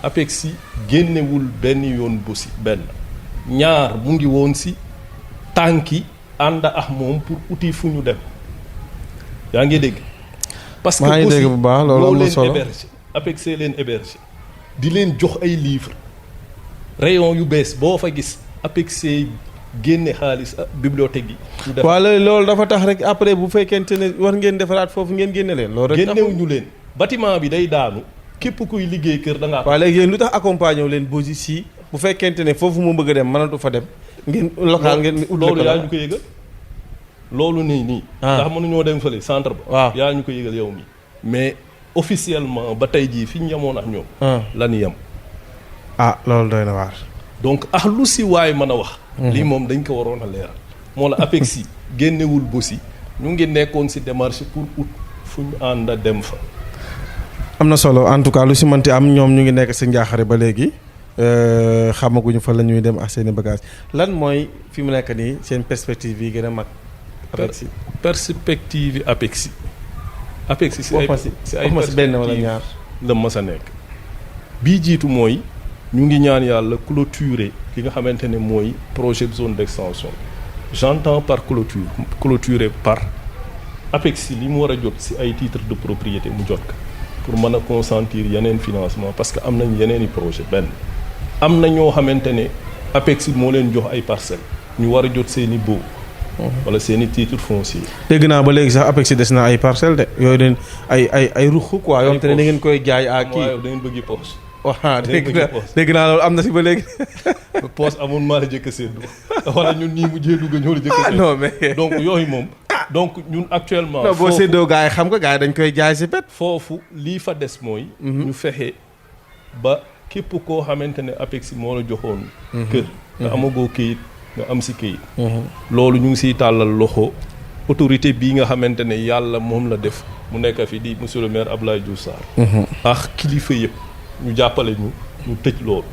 APEXI génnewul benn yoon BOSI benn ñaar mu ngi woon ci tànki ànd ak moom pour uti fu ñu dem. yaa ngi dégg. parce que maa ngi dégg bu baax loolu am na solo héberger APEXI leen héberger di leen jox ay livres rayon yu bees boo fa gis APEXI génne xaalis bibliothèque yi. waaw loolu dafa tax rek après bu fekkente ne war ngeen defaraat foofu ngeen génne leen. loolu rek génnewuñu leen bâtiment bi day daanu képp kuy liggéey kër da ngaa. waaw léegi yéen lu tax accompagner wu leen BOSI si bu fekkente ne foofu mu bëgg a dem mënatu fa dem. ngeen local ngeen. loolu yaa ñu ko yëgal. loolu nii. ndax mënuñoo dem fële centre ba. waaw yaa ñu ko yëgal yow mi mais officiellement ba tey jii fi ñu yemoon ak ñoom. la ñu yem. loolu doy na waar. donc lu si waay mën a wax. lii moom dañ ko waroon a leeral. moo la APEXI génnewul BOSI ñu ngi nekkoon si démarche pour ut fu ñu ànd a dem fa. am na solo en tout cas lu si mënti am ñoom ñu ngi nekk si njaaxare ba léegi xamaguñu fa la ñuy dem ak seen i bagages lan mooy fi mu nekk nii seen perspective yi gën a mag. APEXI perspective yi APEXI. APEXI si ay benn wala ñaar la mas a nekk. bii jiitu mooy ñu ngi ñaan yàlla clôturer li nga xamante ne mooy projet zone d'extension. J'entends par clôturer par APEXI li mu war a jot si ay titres de propriété mu jot ko pour mën a consentir yeneen financement parce que am nañ yeneen i projet benn am na ñoo xamante ne APEX moo leen jox ay parcelles ñu war a jot seen i baux wala seen i titre foncier. dégg naa ba léegi sax APEX des na ay parcelles de yooyu den ay ruq quoi yoo xam te ne da ngeen koy jaay à kii. waaw da ngeen bëgg poche. waaw dégg naa loolu am na si ba léegi. poche amul maa la jëkk a séddu wala ñun ñii mujjee dugg ñoo la jëkk a séddu. non mais donc yooyu moom. donc ñun actuellement. non boo séddoo gars yi xam nga gars yi dañ koy jaay si pet. foofu lii fa des mooy. ñu fexe ba képp koo xamante ne APEX moo la joxoon. kër nga amagoo këyit nga am si këyit. loolu ñu ngi siy tàllal loxo autorité bii nga xamante ne yàlla moom la def mu nekk fi di monsieur le maire Abdoulaye Diouf Sarr. ak kilifa yëpp ñu jàppale ñu tëj loolu.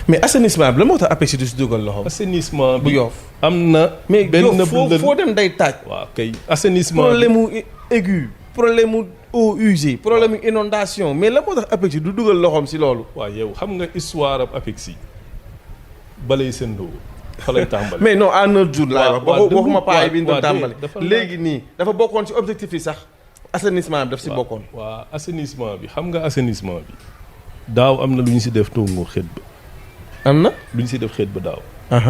mais assainissement bi la moo tax APEX du si dugal loxo. assainissement bu bi Yoff am na. mais benn Yoff foo dem day taaj. waaw kay assainissement problème mu aigu problème mu eau usée problème mu inondation mais la moo tax APEX du dugal loxoom si loolu. waaw yow xam nga histoire ab APEX yi balay seen doo fa lay tàmbali. mais non en un jour laay wax waxuma paay bi ñu doon tàmbali dafa léegi nii dafa bokkoon ci objectif yi sax assainissement bi daf si bokkoon. waaw assainissement bi xam nga assainissement bi daaw am na lu ñu si def tongu xeet ba. am na lu ñu si def xeet ba daaw.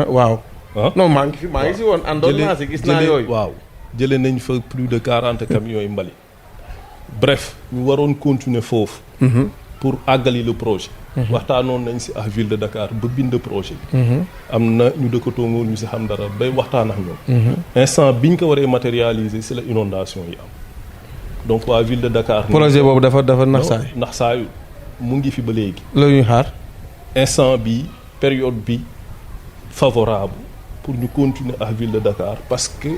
waaw. ah non maa ngi si woon àndoon naa si gis naa yooyu. waaw jëlee nañ fa plus de 40 camions yu mbali. bref ñu waroon continuer foofu. pour àggali le projet. waxtaanoon nañ si ak ville de Dakar ba bind projet bi. am na ñu dëkk Tongoor ñu si xam dara bay waxtaan ak ñoom. instant biñ ko waree matérialiser si la inondation yi am. donc waa ville de Dakar. projet boobu dafa naxsaay. naxsaayu mu ngi fi ba léegi. loolu ñuy xaar. instant bi période bi favorable pour ñu continuer ak ville de Dakar parce que.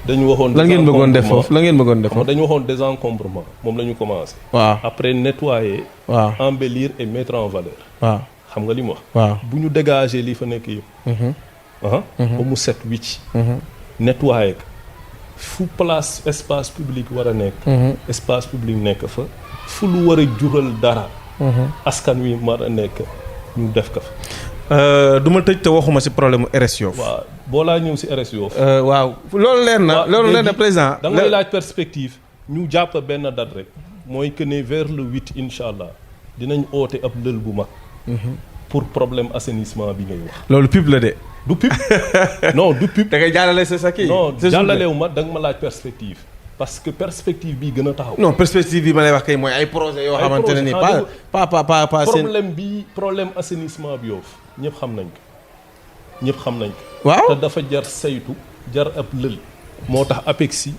dañu waxoon lan ngeen bëggoon def foofu lan ngeen bëggoon def foofu. dañu waxoon désencombrement moom la ñu commencé. waaw après nettoyer. waaw embellir et mettre en valeur. waaw xam nga li mu wax. waaw bu ñu dégager li fa nekk yëpp. ba mu set wicc. nettoyer ko fu place espace public war a nekk. espace public nekk fa fu lu war a jural dara. askan wi war a nekk ñu def ko fa. du ma tëj te waxuma si problème mu RS Yoff. waaw boo laa ñëw si RS Yoff. waaw loolu leer na. loolu leer na président. da ngay laaj perspective ñu jàpp benn date rek mooy que ne vers le 8 incha allah dinañ oote ab lël bu mag. pour problème assainissement bi ngay wax. loolu pub la de. du pub non du pub. da ngay jàllale sa kii. non jàllalewu ma da nga ma laaj perspective. parce que perspective bii gën a taxaw. non perspective bi ma lay wax kay mooy ay projet yoo xamante ne ni pas problème bi problème assainissement bi Yoff ñëpp xam nañ ko ñëpp xam nañ ko. waaw te dafa jar saytu jar ab lël. moo tax APEX yi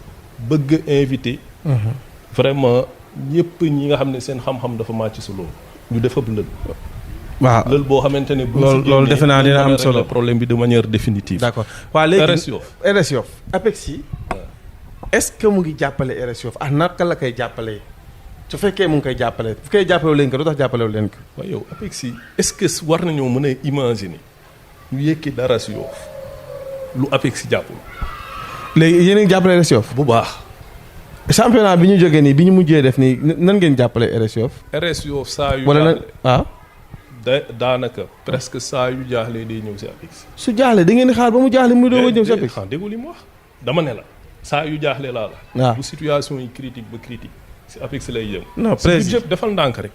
bëgg invité. vraiment ñëpp ñi nga xam ne seen xam-xam dafa màcc si loolu ñu def ab lël. waaw lël boo xamante ne. bu loolu defe naa dina am solo problème bi de manière définitive. d'accord waaw léegi RS Yoff RS Yoff APEX yi. est-ce que mu ngi jàppale RS Yoff ah naka la koy jàppalee su fekkee mu ngi koy jàppale bu koy jàppalewu leen ko lu tax jàppalewu leen ko. waaw yow APEX yi est-ce que war nañoo mën a imaginer ñu yëkki dara si Yoff lu APEX yi jàppul. léegi yéen a ngi jàppale RS Yoff bu baax. championnat bi ñu jógee nii bi ñu mujjee def nii nan ngeen jàppale RS Yoff. RS Yoff saa yu. wala nan waaw. daanaka presque saa yu jaaxlee day ñëw si APEX. su jaaxlee da ngeen di xaar ba mu jaaxle muy doog a ñëw si APEX. déggu li mu wax dama ne la. saa yu jaaxle laa la. waaw bu situation yi critique ba critique si APEX lay jëm. non président defal ndànk rek.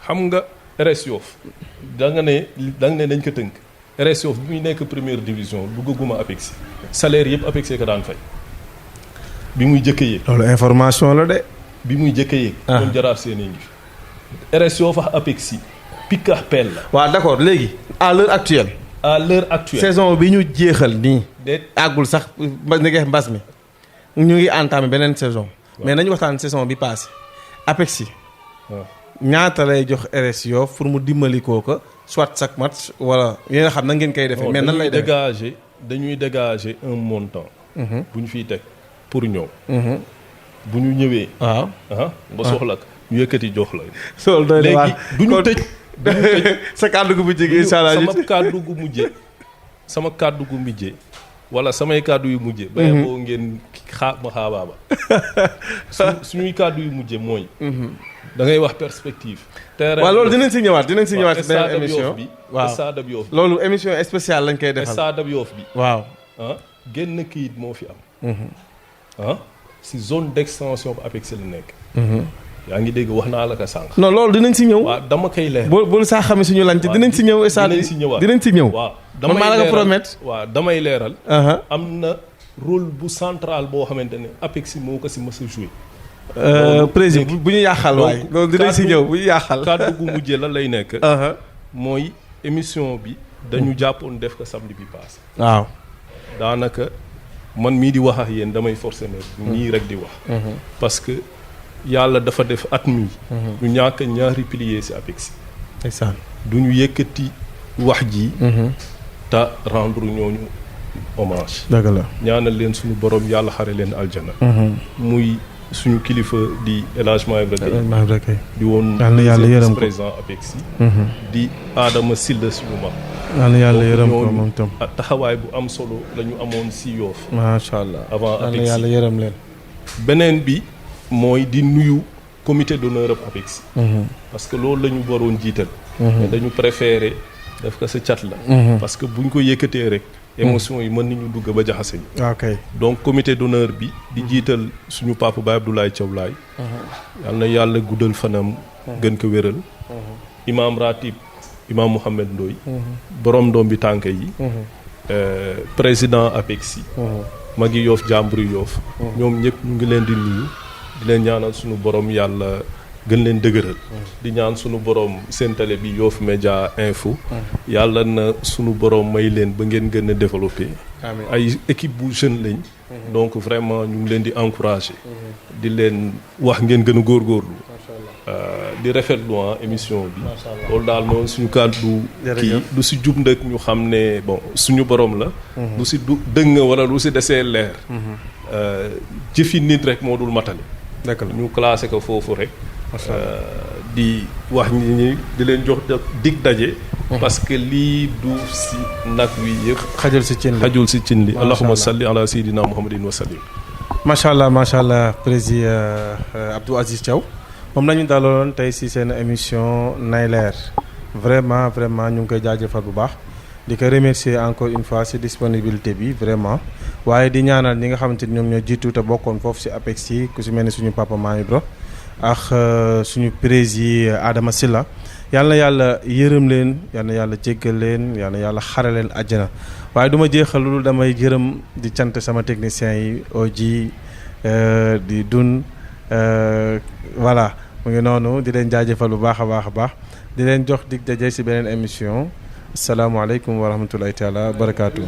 xam nga RS Yoff da nga ne dañ ko tënk. RS Yoff bi muy nekk première division duggaguma APEX. salaire yëpp APEX ko daan fay. bi muy jëkk yéeg. loolu information la de. bi muy jëkk yéeg. ñoom jaraaf seen i ngi fi. RS Yoff ak APEX yi pick ak pelle la. waaw d'accord léegi à l'heure actuelle. saison bi ñu jeexal nii. àggul sax ba nga mbas mi. ñu ngi entamé beneen saison. mais nañu waxtaan saison bi passé APEX yi. ñaata lay jox RS Yoff pour mu dimbali kooka soit chaque match wala yéen a xam na ngeen koy defee. mais nan lay defee dañuy dégager un montant. bu ñu fiy teg pour ñëw. bu ñu ñëwee. waaw nga soxla ko ñu yëkkati jox la. loolu doy na léegi du ñu tëj. sa kàddu gu mujjee gi incha allah sama kàddu gu mujjee. wala samay kàddu yu mujje ba boo ngeen ma xaabaaba suñuy kàddu yu mujje mooy da ngay wax perspective waaw loolu dinañ si ñëwaat si beneen émission bi waaw stade Yoff bi loolu émission spéciale lañ koy defal stade Yoff bi waaw génn kayit moo fi am si zone d'extension bu APEX la nekk yaa ngi dégg wax naa la ko sànq. non loolu dinañ si ñëw. waaw dama koy leer. bul saa xamee suñu lañ ci dinañ si ñëw. dinañ si ñëwaat dinañ si ñëw. waaw man maa la ko promettre. waaw damay leeral. am na rôle bu central boo xamante ne APEXI moo ko si mës a joué. président bu ñu yàqal waay. loolu dinañ si ñëw bu ñu yàqal. kàddu gu mujjee la lay nekk. mooy émission bi dañu jàppoon def ko samedi bi passé. waaw daanaka man mii di wax ak yéen damay forcer ne ñii rek di wax. parce que yàlla dafa def at mii. ñu ñàkk ñaari piliers si APEXI. ndeysaan du ñu yëkkati wax ji. te rendre ñooñu hommage. dëgg la ñaanal leen suñu borom yàlla xare leen aljana. muy suñu kilifa di El Hadj Maïbra Gueye di woon yàlla président APEXI. di Adama Sylla suñu mag. yàlla yërëm ko moom tam taxawaay bu am solo la ñu amoon si Yoff. macha allah avant APEXI yàlla yërëm leen. beneen bi mooy di nuyu comité d'honneur ab APEXI. parce que loolu la ñu waroon jiital. mais dañu préféré def ko sa cat la. parce que buñ ko yëkkatee rek. émotion yi mën nañu dugg ba jaxase ñu. ok donc comité d'honneur bi. di jiital suñu papa Baye Abdoulaye Thiaw Laye. yal na yàlla guddal fanam. gën ko wéral. imam ratib imam Mouhamed Ndoye. borom doom bi tànk yi. président APEXI. magi Yoff jàmburi Yoff. ñoom ñëpp ñu ngi leen di nuyu. di leen ñaanal suñu borom yàlla gën leen dëgëral. di ñaan suñu borom seen télé bi Yoff Média Info. yàlla na suñu borom may leen ba ngeen gën a développé. ay équipe bu jeune lañ. donc vraiment ñu ngi leen di encouragé. di leen wax ngeen gën a góorgóorlu. di rafetlu émission bi. loolu daal noonu suñu kàddu kii lu si jub ndëkk ñu xam ne bon suñu borom la. lu si du dëng wala lu si desee leer. jëfi nit rek moo dul matale. ñu classé ko foofu rek. di wax ñi di leen jox dig daje. parce que lii du si nag wi yëpp. xajul si cin li allahumma salli ala sayyidina muhammadin wa sallim. macha allah président Abdou Aziz Thiaw moom nañu daloon tey si seen émission Nay Leer vraiment ñu ngi koy jaajëfal bu baax. di ko remercier encore une fois si disponibilité bi vraiment waaye di ñaanal ñi nga xamante ni ñoom ñoo jiitu te bokkoon foofu si APEXI ku si mel ni suñu papa Maïbra ak suñu président Adama Sylla yal na yàlla yërëm leen yal na yàlla jéggal leen yal na yàlla xare leen àjjana waaye du ma jeexal lu damay gërëm di cant sama techniciens yi Oji di dun voilà mu ngi noonu di leen jaajëfal bu baax a baax di leen jox dig daje si beneen émission. Asalaamaaleykum wa rahmatulahi taala barakaatu.